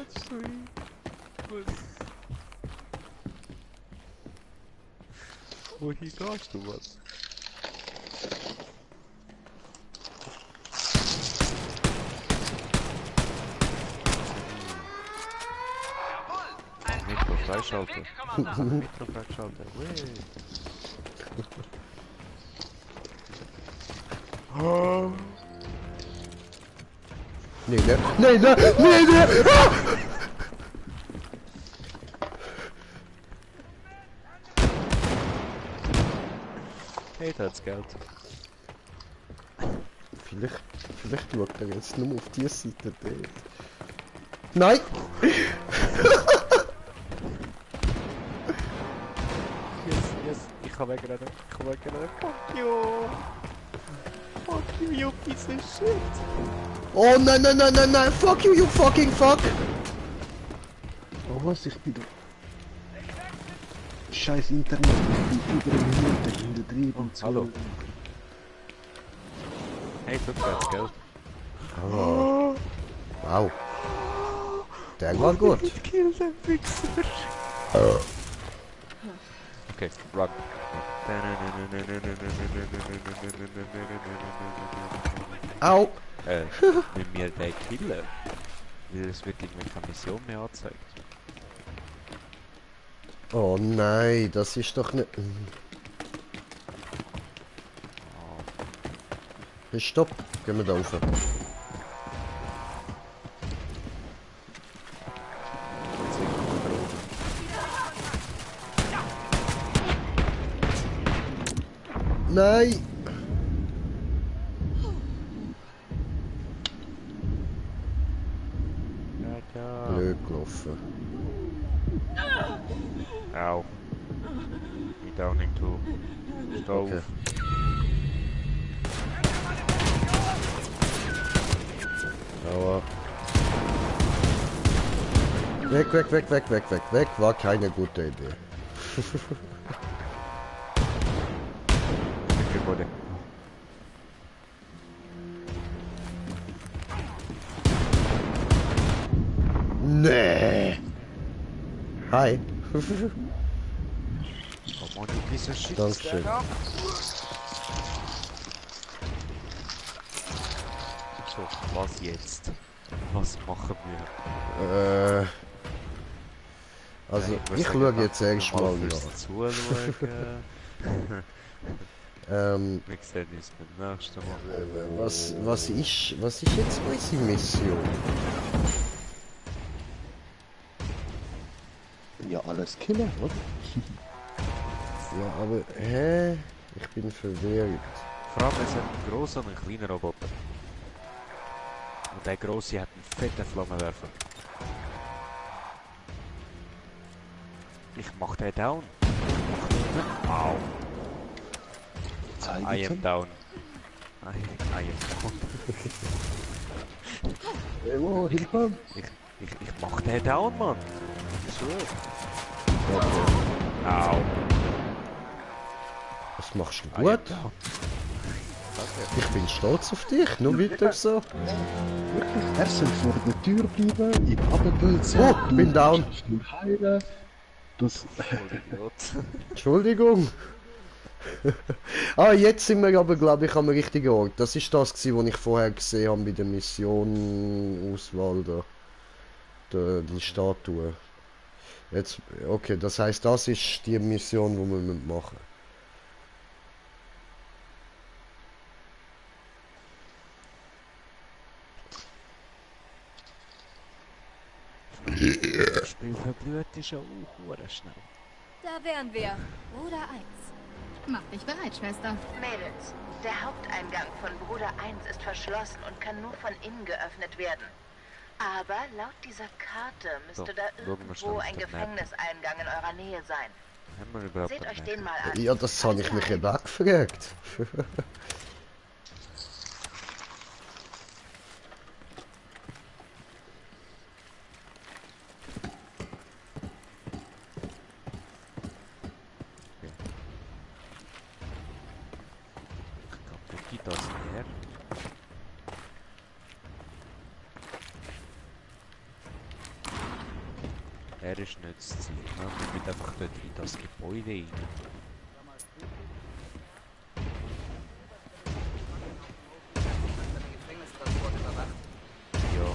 [SPEAKER 1] Wohin gehst du, was? Mikro freischalten. Mikro freischalten.
[SPEAKER 3] Nein! Ah!
[SPEAKER 1] Hey, da hat's Geld.
[SPEAKER 3] Vielleicht schaut er jetzt nur auf die Seite dort. Nein!
[SPEAKER 1] Yes. Ich kann wegrennen. Fuck you! Fuck you, you piece of shit!
[SPEAKER 3] Oh nein! Fuck you fucking fuck!
[SPEAKER 2] Oh was, ich bin da. Scheiß Internet, ich bin über eine Minute in der Trieb und so.
[SPEAKER 1] Hallo. Hey, guck, da hat's Geld.
[SPEAKER 3] Oh. Wow. Der war gut.
[SPEAKER 1] Kill den Wichser! Okay, run.
[SPEAKER 3] Au!
[SPEAKER 1] Mit mir den killen. Weil es wird irgendwie keine Mission mehr angezeigt.
[SPEAKER 3] Oh nein, das ist doch nicht... Hey, stopp! Gehen wir da rauf. Nein!
[SPEAKER 1] Ja.
[SPEAKER 3] Blöd gelaufen.
[SPEAKER 1] Au. Me downing too. Stove.
[SPEAKER 3] Okay. Aua. Weg. War keine gute Idee.
[SPEAKER 1] Gebäude.
[SPEAKER 3] Nee. Hi.
[SPEAKER 1] Come on, you piece of shit.
[SPEAKER 3] Dankeschön.
[SPEAKER 1] stand up. So, was jetzt? Was machen wir?
[SPEAKER 3] Also,
[SPEAKER 1] Nein,
[SPEAKER 3] ich schaue jetzt erst mal
[SPEAKER 1] fürs
[SPEAKER 3] nach.
[SPEAKER 1] Zuschauen. Wir sehen uns beim nächsten Mal.
[SPEAKER 3] Was ist jetzt unsere Mission?
[SPEAKER 2] Ja, alles killen, oder?
[SPEAKER 3] Ja, aber, hä? Ich bin verwirrt.
[SPEAKER 1] Vor allem, es hat einen grossen und einen kleinen Roboter. Und der grosse hat einen fetten Flammenwerfer. Ich mach den down. Au. I am down. I am down.
[SPEAKER 2] Oh, Hilfe!
[SPEAKER 1] Ich mach den down, Mann. So.
[SPEAKER 3] Okay.
[SPEAKER 1] Au.
[SPEAKER 3] Was machst du
[SPEAKER 1] I am
[SPEAKER 3] gut?
[SPEAKER 1] down.
[SPEAKER 3] Ich bin stolz auf dich, nur weiter so.
[SPEAKER 2] Wirklich, er soll vor der Tür bleiben, ich abgewälzen.
[SPEAKER 3] Oh, bin down.
[SPEAKER 2] Nur heilen. Das...
[SPEAKER 3] Entschuldigung. Jetzt sind wir aber, glaube ich, am richtigen Ort. Das ist das, was ich vorher gesehen habe bei der Mission Auswahl da. Die Statue. Jetzt, okay, das heißt, das ist die Mission, die wir machen müssen.
[SPEAKER 1] Das Spiel verblüht schon auch schnell.
[SPEAKER 5] Da wären wir. Bruder 1.
[SPEAKER 4] Mach dich bereit, Schwester.
[SPEAKER 6] Mädels, der Haupteingang von Bruder 1 ist verschlossen und kann nur von innen geöffnet werden. Aber laut dieser Karte müsste
[SPEAKER 1] So,
[SPEAKER 6] da
[SPEAKER 1] schauen wir schnell
[SPEAKER 6] irgendwo
[SPEAKER 1] auf
[SPEAKER 6] ein
[SPEAKER 1] der Map.
[SPEAKER 6] Gefängniseingang in eurer Nähe sein.
[SPEAKER 1] Haben wir überhaupt
[SPEAKER 6] Seht
[SPEAKER 1] eine
[SPEAKER 6] euch
[SPEAKER 1] Map?
[SPEAKER 6] den mal an.
[SPEAKER 3] Ja, das habe ich mich eben auch gefragt.
[SPEAKER 1] Wo geht das her? Er ist nicht das Ziel. Ne? Wir müssen einfach dort in das Gebäude rein. Ja.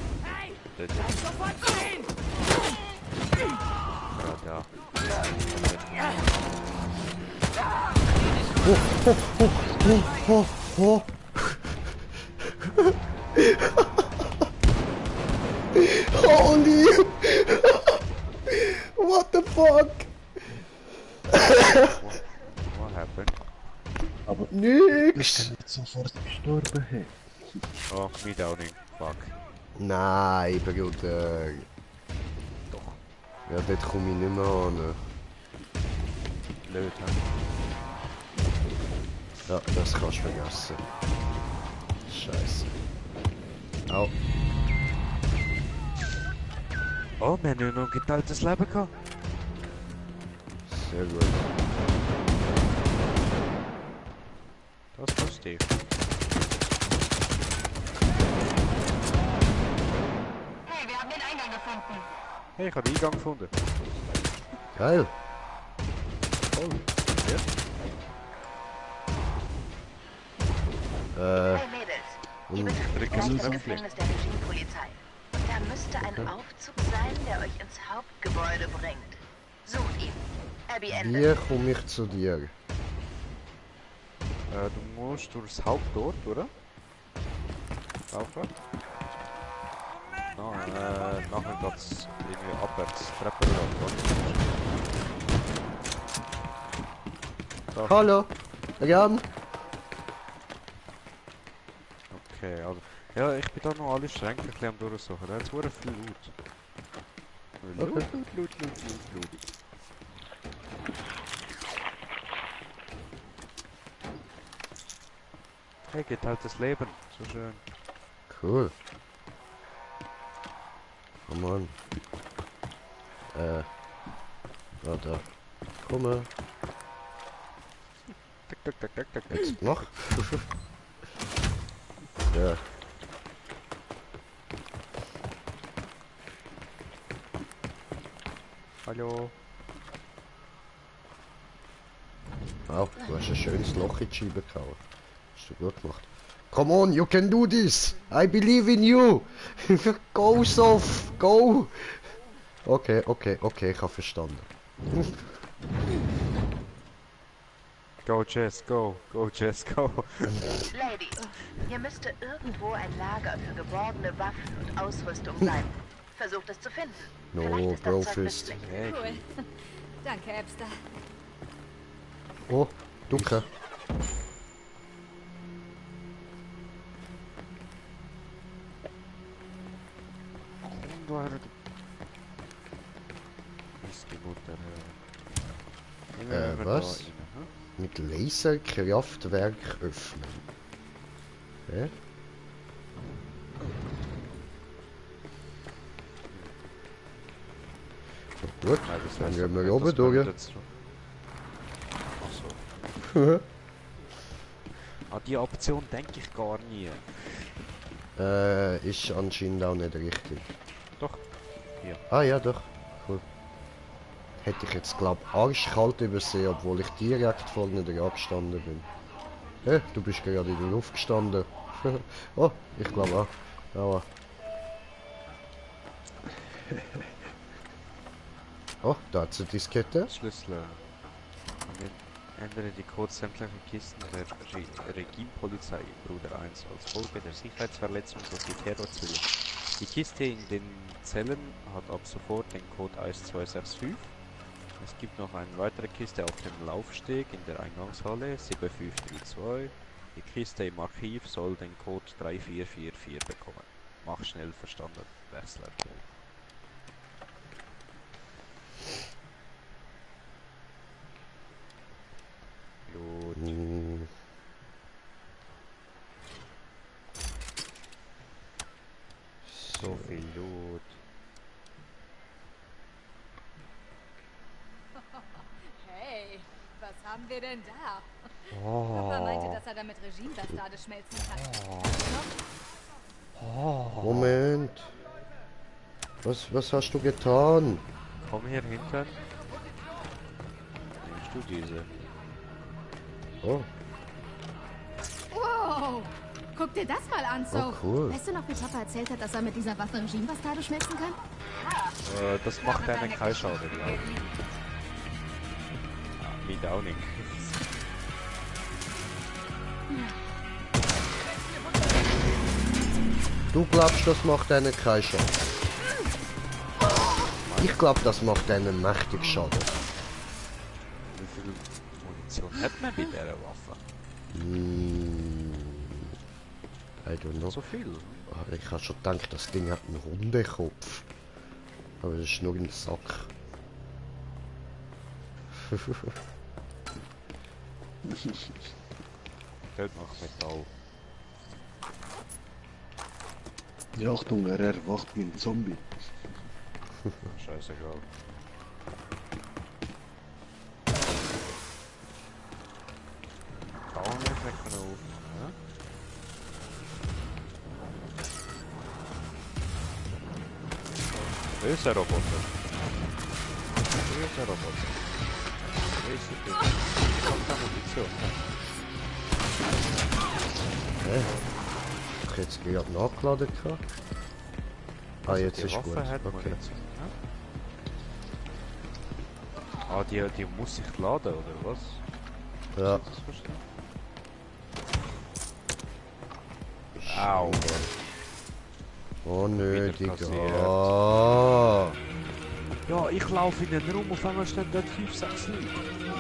[SPEAKER 1] Dort. Ja,
[SPEAKER 3] Oh, oh. Holy! What the fuck?
[SPEAKER 1] what happened?
[SPEAKER 2] Aber
[SPEAKER 3] Nix!
[SPEAKER 2] ist er nicht sofort gestorben? Hey?
[SPEAKER 1] Oh, me downing. Fuck.
[SPEAKER 3] Nein, Bruder.
[SPEAKER 1] Doch.
[SPEAKER 3] Ja, dort komme ich nicht mehr an.
[SPEAKER 1] Blöd, hä?
[SPEAKER 3] Ja, das kannst du vergessen. Scheiße. Au.
[SPEAKER 1] Oh, wir haben ja noch ein geteiltes Leben gehabt.
[SPEAKER 3] Sehr gut.
[SPEAKER 1] Das verstehe ich.
[SPEAKER 6] Hey, wir haben den Eingang gefunden.
[SPEAKER 1] Hey, ich habe den Eingang gefunden.
[SPEAKER 3] Geil.
[SPEAKER 1] Oh, ja.
[SPEAKER 6] Hey Mädels, ihr betrifft
[SPEAKER 1] Drücken
[SPEAKER 6] gleich
[SPEAKER 1] Sie
[SPEAKER 6] das
[SPEAKER 1] auf
[SPEAKER 6] Gefängnis der Regiepolizei. Und da müsste ein Aufzug sein, der euch ins Hauptgebäude bringt. Sucht ihn. Abby Ende.
[SPEAKER 3] Wie komme ich zu dir?
[SPEAKER 1] Du musst durchs Haupttor, oder? Aufwärts. No, nachher geht's irgendwie abwärts. Treppe runter.
[SPEAKER 3] Hallo? Jan?
[SPEAKER 1] Okay, also. Ja, ich bin da noch alle Schränke ein bisschen am durchsuchen. Da hat's verdammt viel Loot.
[SPEAKER 3] Okay.
[SPEAKER 1] Loot. Hey, geht halt das Leben. So schön.
[SPEAKER 3] Cool. Come on. Da. Komme.
[SPEAKER 1] Tak.
[SPEAKER 3] Jetzt noch. Ja.
[SPEAKER 1] Hallo.
[SPEAKER 3] Wow, du hast ein schönes Loch in die Scheibe gehauen. Hast du gut gemacht. Come on, you can do this! I believe in you! Go, Sof! Go! Okay, ich habe verstanden.
[SPEAKER 1] Go, Jess, go. Go, Jess, go.
[SPEAKER 6] Ladies, hier müsste irgendwo ein Lager für geborgene Waffen und Ausrüstung sein. Versucht es zu finden. Vielleicht
[SPEAKER 3] No,
[SPEAKER 6] ist das Zeug
[SPEAKER 3] Brofist.
[SPEAKER 6] nützlich.
[SPEAKER 1] Hey,
[SPEAKER 5] Cool. Danke, Epster.
[SPEAKER 3] Oh, Ducke. Was? Mit Laserkraftwerk öffnen. Hä? Gut, dann gehen wir oben durch.
[SPEAKER 1] Achso. An die Option denke ich gar nie.
[SPEAKER 3] Ist anscheinend auch nicht richtig.
[SPEAKER 1] Doch. Hier.
[SPEAKER 3] Ah ja, doch. Cool. Hätte ich jetzt, glaub, arschkalt übersehen, obwohl ich direkt vorne dran gestanden bin. Hä? Du bist gerade in der Luft gestanden. Oh, ich glaube auch. Aua. Oh, da hat sie Diskette.
[SPEAKER 1] Schlüssel. Ändere die Codes sämtlicher Kisten der Regiepolizei, Bruder 1, als Folge der Sicherheitsverletzung sowie Terrorzüge. Die Kiste in den Zellen hat ab sofort den Code 1265. Es gibt noch eine weitere Kiste auf dem Laufsteg in der Eingangshalle 7532. Die Kiste im Archiv soll den Code 3444 bekommen. Mach schnell, verstanden, Wechsler. Gut. So viel Loot.
[SPEAKER 5] Hey, was haben wir denn da?
[SPEAKER 1] Oh.
[SPEAKER 5] Papa meinte, dass er damit Regimebastarde schmelzen kann.
[SPEAKER 3] Moment. Was hast du getan?
[SPEAKER 1] Komm hier hinten. Nimmst du diese?
[SPEAKER 3] Oh,
[SPEAKER 4] Wow! Guck dir das mal an, so.
[SPEAKER 3] Oh, cool.
[SPEAKER 4] Weißt du noch, wie Papa erzählt hat, dass er mit dieser Waffe Regimebastarde schmelzen kann?
[SPEAKER 1] Das macht eine Kreisschaude, glaube ich. Wie Downing.
[SPEAKER 3] du glaubst, das macht einen keinen Schaden? Ich glaube, das macht einen mächtig Schaden.
[SPEAKER 1] Wie viel Munition hat man bei dieser Waffe?
[SPEAKER 3] I don't know.
[SPEAKER 1] So viel.
[SPEAKER 3] Ich habe schon gedacht, das Ding hat einen Hundekopf. Aber das ist nur ein Sack.
[SPEAKER 1] Dort noch Metall.
[SPEAKER 2] Ja, Achtung, er erwacht wie ein Zombie.
[SPEAKER 1] Scheißegal. Bauern wir vielleicht können aufmachen, ja? Böser Roboter. Böser Roboter. Böse, böse. Ich hab keine Munition.
[SPEAKER 3] Ich hätte es gerade nachgeladen gehabt. Ah,
[SPEAKER 1] Also
[SPEAKER 3] jetzt
[SPEAKER 1] die
[SPEAKER 3] ist
[SPEAKER 1] Waffe
[SPEAKER 3] gut.
[SPEAKER 1] hat
[SPEAKER 3] Okay.
[SPEAKER 1] Munition, ja? Ah, die muss sich laden, oder was?
[SPEAKER 3] Ja.
[SPEAKER 1] Hast du das verstanden? Au.
[SPEAKER 3] Oh nö,
[SPEAKER 1] Wieder
[SPEAKER 3] Digga.
[SPEAKER 1] kassiert.
[SPEAKER 3] Ah.
[SPEAKER 1] Ja, ich laufe in den Raum, auf einmal stehen dort 5, 6 Leute.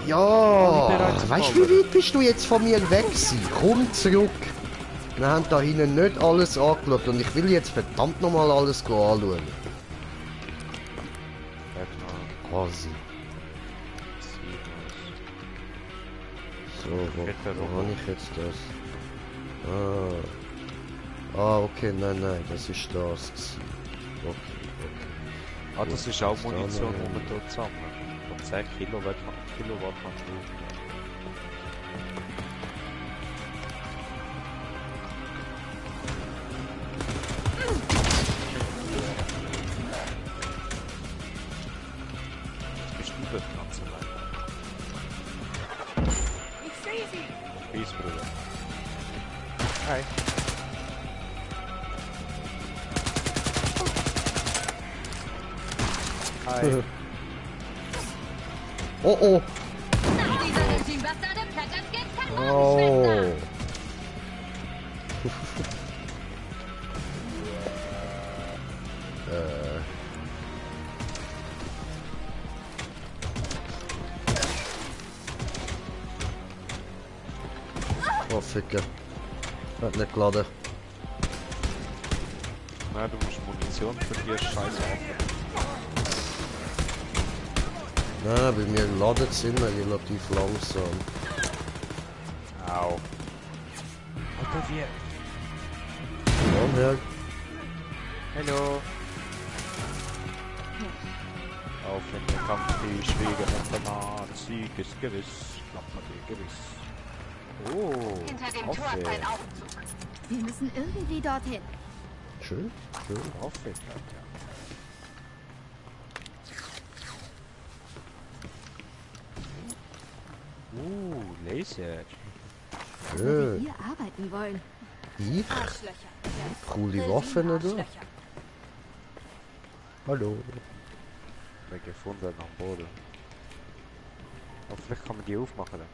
[SPEAKER 3] Ja!
[SPEAKER 1] bereit zu
[SPEAKER 3] Weißt du,
[SPEAKER 1] fallen.
[SPEAKER 3] wie weit bist du jetzt von mir weg gewesen? Komm zurück! Wir haben da hinten nicht alles angeschaut und ich will jetzt verdammt nochmal alles anschauen. Quasi. So, wo habe ich jetzt das? Ah, okay, nein, das ist das gewesen. Okay.
[SPEAKER 1] Ah, das ist auch
[SPEAKER 3] Gut,
[SPEAKER 1] Munition,
[SPEAKER 3] dann,
[SPEAKER 1] die man dort sammelt. Von 10 Kilowatt man Strom. Bist du dort ganz allein?
[SPEAKER 5] Ich sehe sie.
[SPEAKER 1] Peace, Bruder. Hi. Hi.
[SPEAKER 3] Oh!
[SPEAKER 5] Nach dieser Regimebastarde plattert geht's verloren,
[SPEAKER 3] Oh!
[SPEAKER 5] Schwester.
[SPEAKER 3] Oh, Ficker. Hat nicht geladen.
[SPEAKER 1] Nein, du musst Munition für die Scheiße haben.
[SPEAKER 3] Nein, bei mir ladet es immer relativ langsam.
[SPEAKER 1] Au. Alter, wie?
[SPEAKER 3] Ja, ja.
[SPEAKER 1] Hallo. Auf in den Kampf, die Schwiegermutter, Sieg ist gewiss. Klappe gewiss. Oh,
[SPEAKER 5] Hinter dem
[SPEAKER 1] Waffe.
[SPEAKER 5] Tor ist ein Aufzug.
[SPEAKER 4] Wir müssen irgendwie dorthin.
[SPEAKER 3] Schön.
[SPEAKER 1] Waffe, Laser.
[SPEAKER 4] Wo wir hier arbeiten wollen.
[SPEAKER 3] Ich?
[SPEAKER 5] Arschlöcher.
[SPEAKER 3] Coole Waffen, oder?
[SPEAKER 5] Arschlöcher.
[SPEAKER 3] Hallo.
[SPEAKER 1] Wir gefunden am Boden. Aber vielleicht kann man die aufmachen. Dann.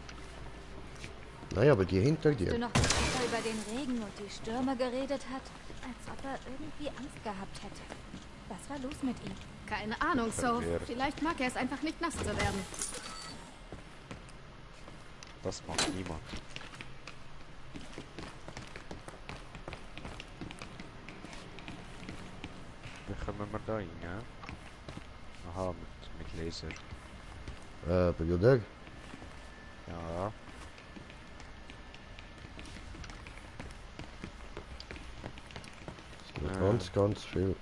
[SPEAKER 3] Nein, aber die hinter
[SPEAKER 5] Bist du
[SPEAKER 3] dir.
[SPEAKER 5] noch nicht sicher über den Regen und die Stürme geredet hat, als ob er irgendwie Angst gehabt hätte. Was war los mit ihm?
[SPEAKER 4] Keine Ahnung, so.
[SPEAKER 1] Verwirrt.
[SPEAKER 4] Vielleicht mag er es einfach nicht nass zu werden.
[SPEAKER 1] Das macht niemand. Wie kommen wir da rein, ja? Aha, mit Laser.
[SPEAKER 3] Bruder.
[SPEAKER 1] Ja.
[SPEAKER 3] Ganz viel.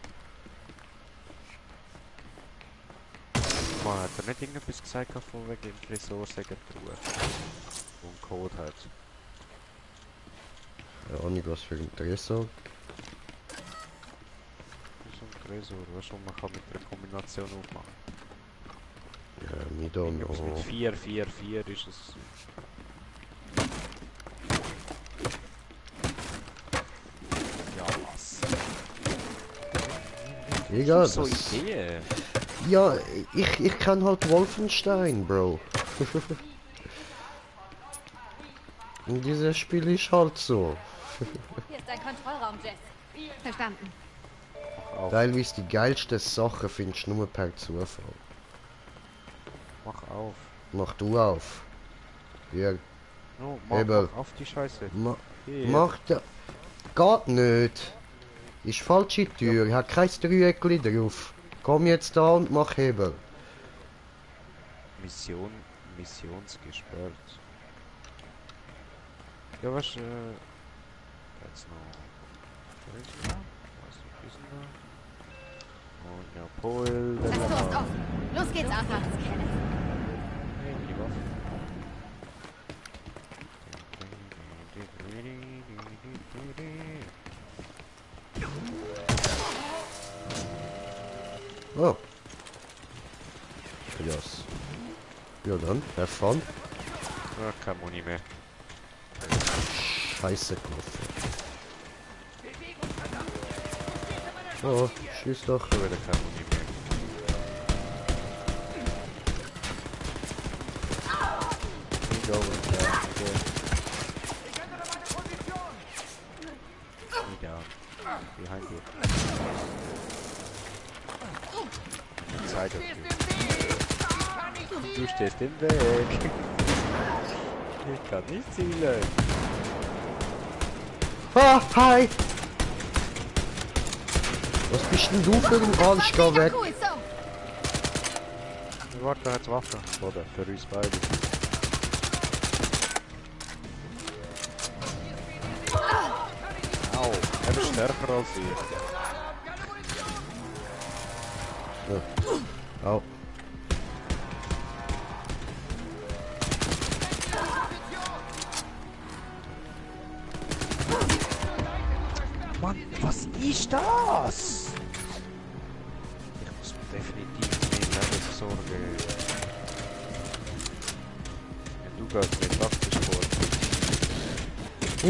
[SPEAKER 1] Man hat er nicht irgendetwas gesagt von wegen Ressourcen-Truhe? Und Code hat.
[SPEAKER 3] Ja, nicht was für ein Tresor.
[SPEAKER 1] So ein Tresor, weißt du, man kann mit einer Kombination aufmachen.
[SPEAKER 3] Ja, nicht da
[SPEAKER 1] Mit
[SPEAKER 3] noch.
[SPEAKER 1] 4, 4, 4 ist es. Ja, was?
[SPEAKER 3] Egal,
[SPEAKER 1] So
[SPEAKER 3] das...
[SPEAKER 1] Idee.
[SPEAKER 3] Ja, ich kann halt Wolfenstein, Bro. In diesem Spiel ist halt so.
[SPEAKER 5] Hier ist ein Kontrollraum, Jess.
[SPEAKER 4] Verstanden.
[SPEAKER 1] Mach auf,
[SPEAKER 3] Teilweise die geilsten Sachen findest du nur per Zufall.
[SPEAKER 1] mach auf.
[SPEAKER 3] Mach du auf. Hier,
[SPEAKER 1] No,
[SPEAKER 3] Hebel.
[SPEAKER 1] mach auf die Scheiße. Hier.
[SPEAKER 3] mach da. Geht nicht. Ist falsche Tür, ich hab kein Dreieckli drauf. Komm jetzt da und mach Hebel.
[SPEAKER 1] Missionsgesperrt. Ja, was, jetzt noch. Was ist da? Und ja, Pol.
[SPEAKER 4] Das Tor ist offen. Los geht's, Arthur.
[SPEAKER 1] Hey, die Waffe.
[SPEAKER 3] Oh. Yes. Ja dann, have fun.
[SPEAKER 1] Ja, kein Muni mehr.
[SPEAKER 3] Scheiße gelaufen. Oh, schieß doch.
[SPEAKER 1] Schon wieder kein Muni mehr. Ich glaube, ja, behind you. Zeit auf du stehst im Weg. Ich kann nicht zielen.
[SPEAKER 3] Ah, hi! Was bist denn du für ein Arsch? Geh weg!
[SPEAKER 4] Cool, so.
[SPEAKER 1] Warte, hat's Waffe. Oder für uns beide. Au, er ist stärker als ich.
[SPEAKER 3] Au.
[SPEAKER 1] Mann, was ist das? Ich muss mir definitiv mehr Level besorgen. Wenn du gehst mit taktisch vor.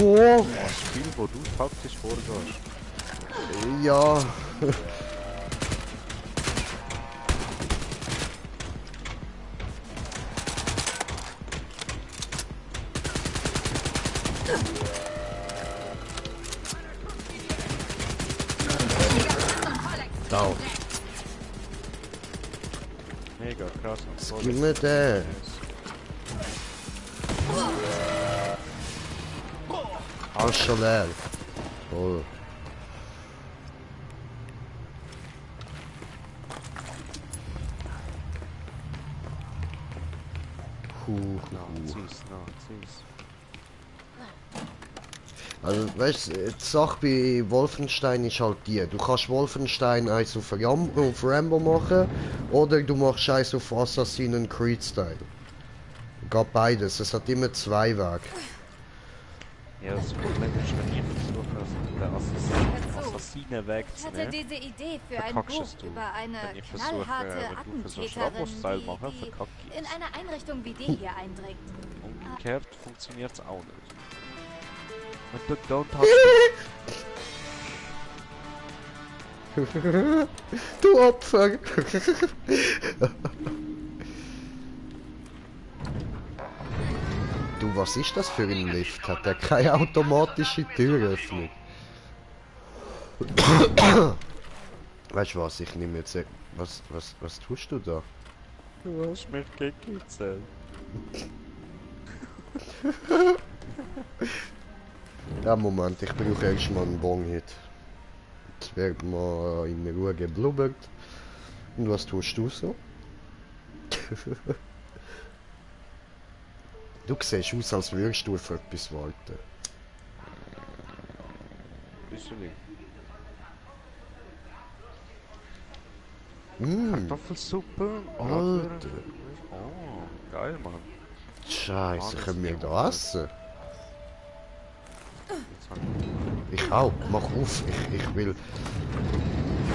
[SPEAKER 3] Oh!
[SPEAKER 1] Ein Spiel, wo du taktisch vorgehst.
[SPEAKER 3] Ja. Down.
[SPEAKER 1] Mega krass und voll.
[SPEAKER 3] Gib mir den. Alles schon leer. Voll.
[SPEAKER 1] Nazis.
[SPEAKER 3] Also, weißt du, die Sache bei Wolfenstein ist halt die. Du kannst Wolfenstein eins auf Rambo machen oder du machst eins auf Assassin's Creed Style. Geht beides, es hat immer zwei Wege.
[SPEAKER 1] Ja, das Problem ist, wenn ich versuche, den Assassinenweg
[SPEAKER 5] Ich
[SPEAKER 1] zu
[SPEAKER 5] hatte
[SPEAKER 1] nehmen.
[SPEAKER 5] diese Idee für ein
[SPEAKER 1] Verkackst
[SPEAKER 5] Buch
[SPEAKER 1] es du.
[SPEAKER 5] über eine
[SPEAKER 1] Wenn ich versuche,
[SPEAKER 5] knallharte
[SPEAKER 1] wenn du versuchst,
[SPEAKER 5] Attentäterin,
[SPEAKER 1] Rambo-Style machen,
[SPEAKER 5] die
[SPEAKER 1] verkack ich
[SPEAKER 5] in
[SPEAKER 1] es.
[SPEAKER 5] eine Einrichtung wie die hier eindringt.
[SPEAKER 1] Umgekehrt funktioniert es auch nicht. Und du don't touch
[SPEAKER 3] Du Opfer! Du Du, was ist das für ein Lift? Hat der keine automatische Türöffnung? Weißt du was, ich nehme jetzt... Was tust du da?
[SPEAKER 1] Du hast mich gekitzelt.
[SPEAKER 3] Ja, Moment, ich brauche erstmal einen Bong-Hit. Jetzt wird mal in Ruhe geblubbert. Und was tust du so? Du siehst aus, als würdest du auf etwas warten.
[SPEAKER 1] Bist du nicht?
[SPEAKER 3] Kartoffelsuppe? Alter.
[SPEAKER 1] Oh, geil, Mann.
[SPEAKER 3] Scheiße,
[SPEAKER 1] das
[SPEAKER 3] können wir
[SPEAKER 1] ist
[SPEAKER 3] da essen?
[SPEAKER 1] Jetzt hab
[SPEAKER 3] Ich auch, mach auf, ich will...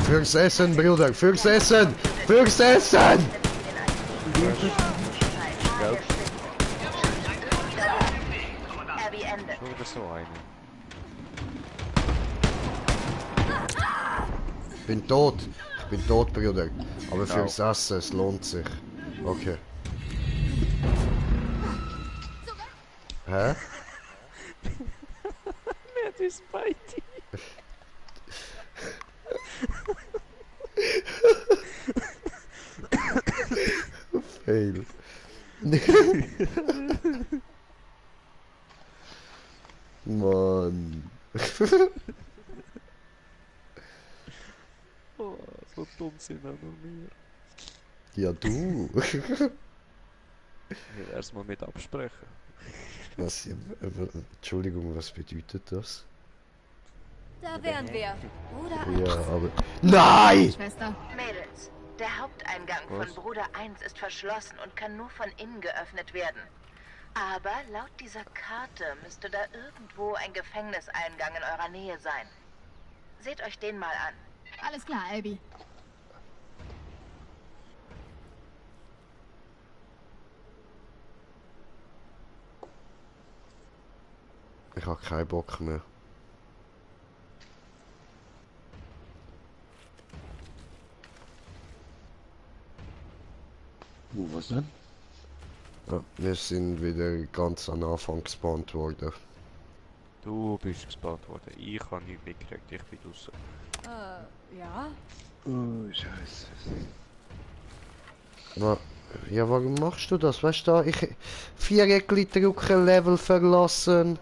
[SPEAKER 3] Fürs Essen, Bruder, fürs Essen! Fürs Essen!
[SPEAKER 1] schon wieder so eine.
[SPEAKER 3] Ich bin tot, Bruder. Aber fürs Essen, es lohnt sich. Okay. Hä?
[SPEAKER 1] Wer ist bei dir?
[SPEAKER 3] Fail. Mann.
[SPEAKER 1] Oh, so dumm sind auch noch wir.
[SPEAKER 3] Ja, du.
[SPEAKER 1] Erstmal mit absprechen.
[SPEAKER 3] Was, Entschuldigung, was bedeutet das?
[SPEAKER 5] Da wären wir. Bruder,
[SPEAKER 3] Ja, aber... Nein!
[SPEAKER 4] Schwester.
[SPEAKER 6] Mädels, der Haupteingang
[SPEAKER 1] Was?
[SPEAKER 6] von Bruder 1 ist verschlossen und kann nur von innen geöffnet werden. Aber laut dieser Karte müsste da irgendwo ein Gefängniseingang in eurer Nähe sein. Seht euch den mal an.
[SPEAKER 4] Alles klar, Abby.
[SPEAKER 3] Ich hab keinen Bock mehr.
[SPEAKER 2] Was denn?
[SPEAKER 3] Ja, wir sind wieder ganz am Anfang gespawnt worden.
[SPEAKER 1] Du bist gespart worden. Ich habe nichts mitgekriegt, ich bin draußen.
[SPEAKER 5] ja?
[SPEAKER 2] Oh, Scheiße.
[SPEAKER 3] Ja, warum machst du das? Weißt du, ich... Viereckli drücken, Level verlassen.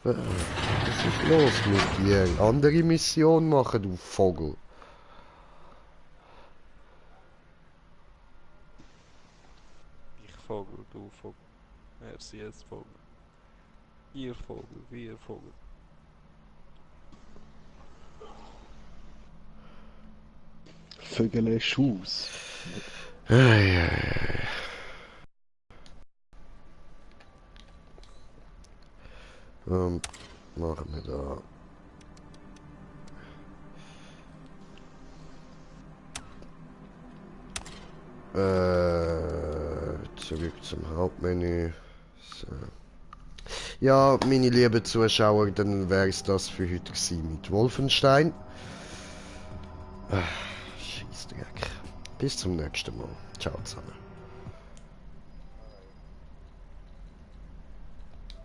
[SPEAKER 3] Was ist los mit dir? Andere Mission machen, du Vogel.
[SPEAKER 1] Ich Vogel, du Vogel. Merci jetzt Vogel. Ihr Vogel, wir Vogel.
[SPEAKER 2] Vögele Schuss.
[SPEAKER 3] Machen wir da. Zurück zum Hauptmenü. So. Ja, meine lieben Zuschauer, dann wäre es das für heute gewesen mit Wolfenstein. Scheissdreck. Bis zum nächsten Mal. Ciao zusammen.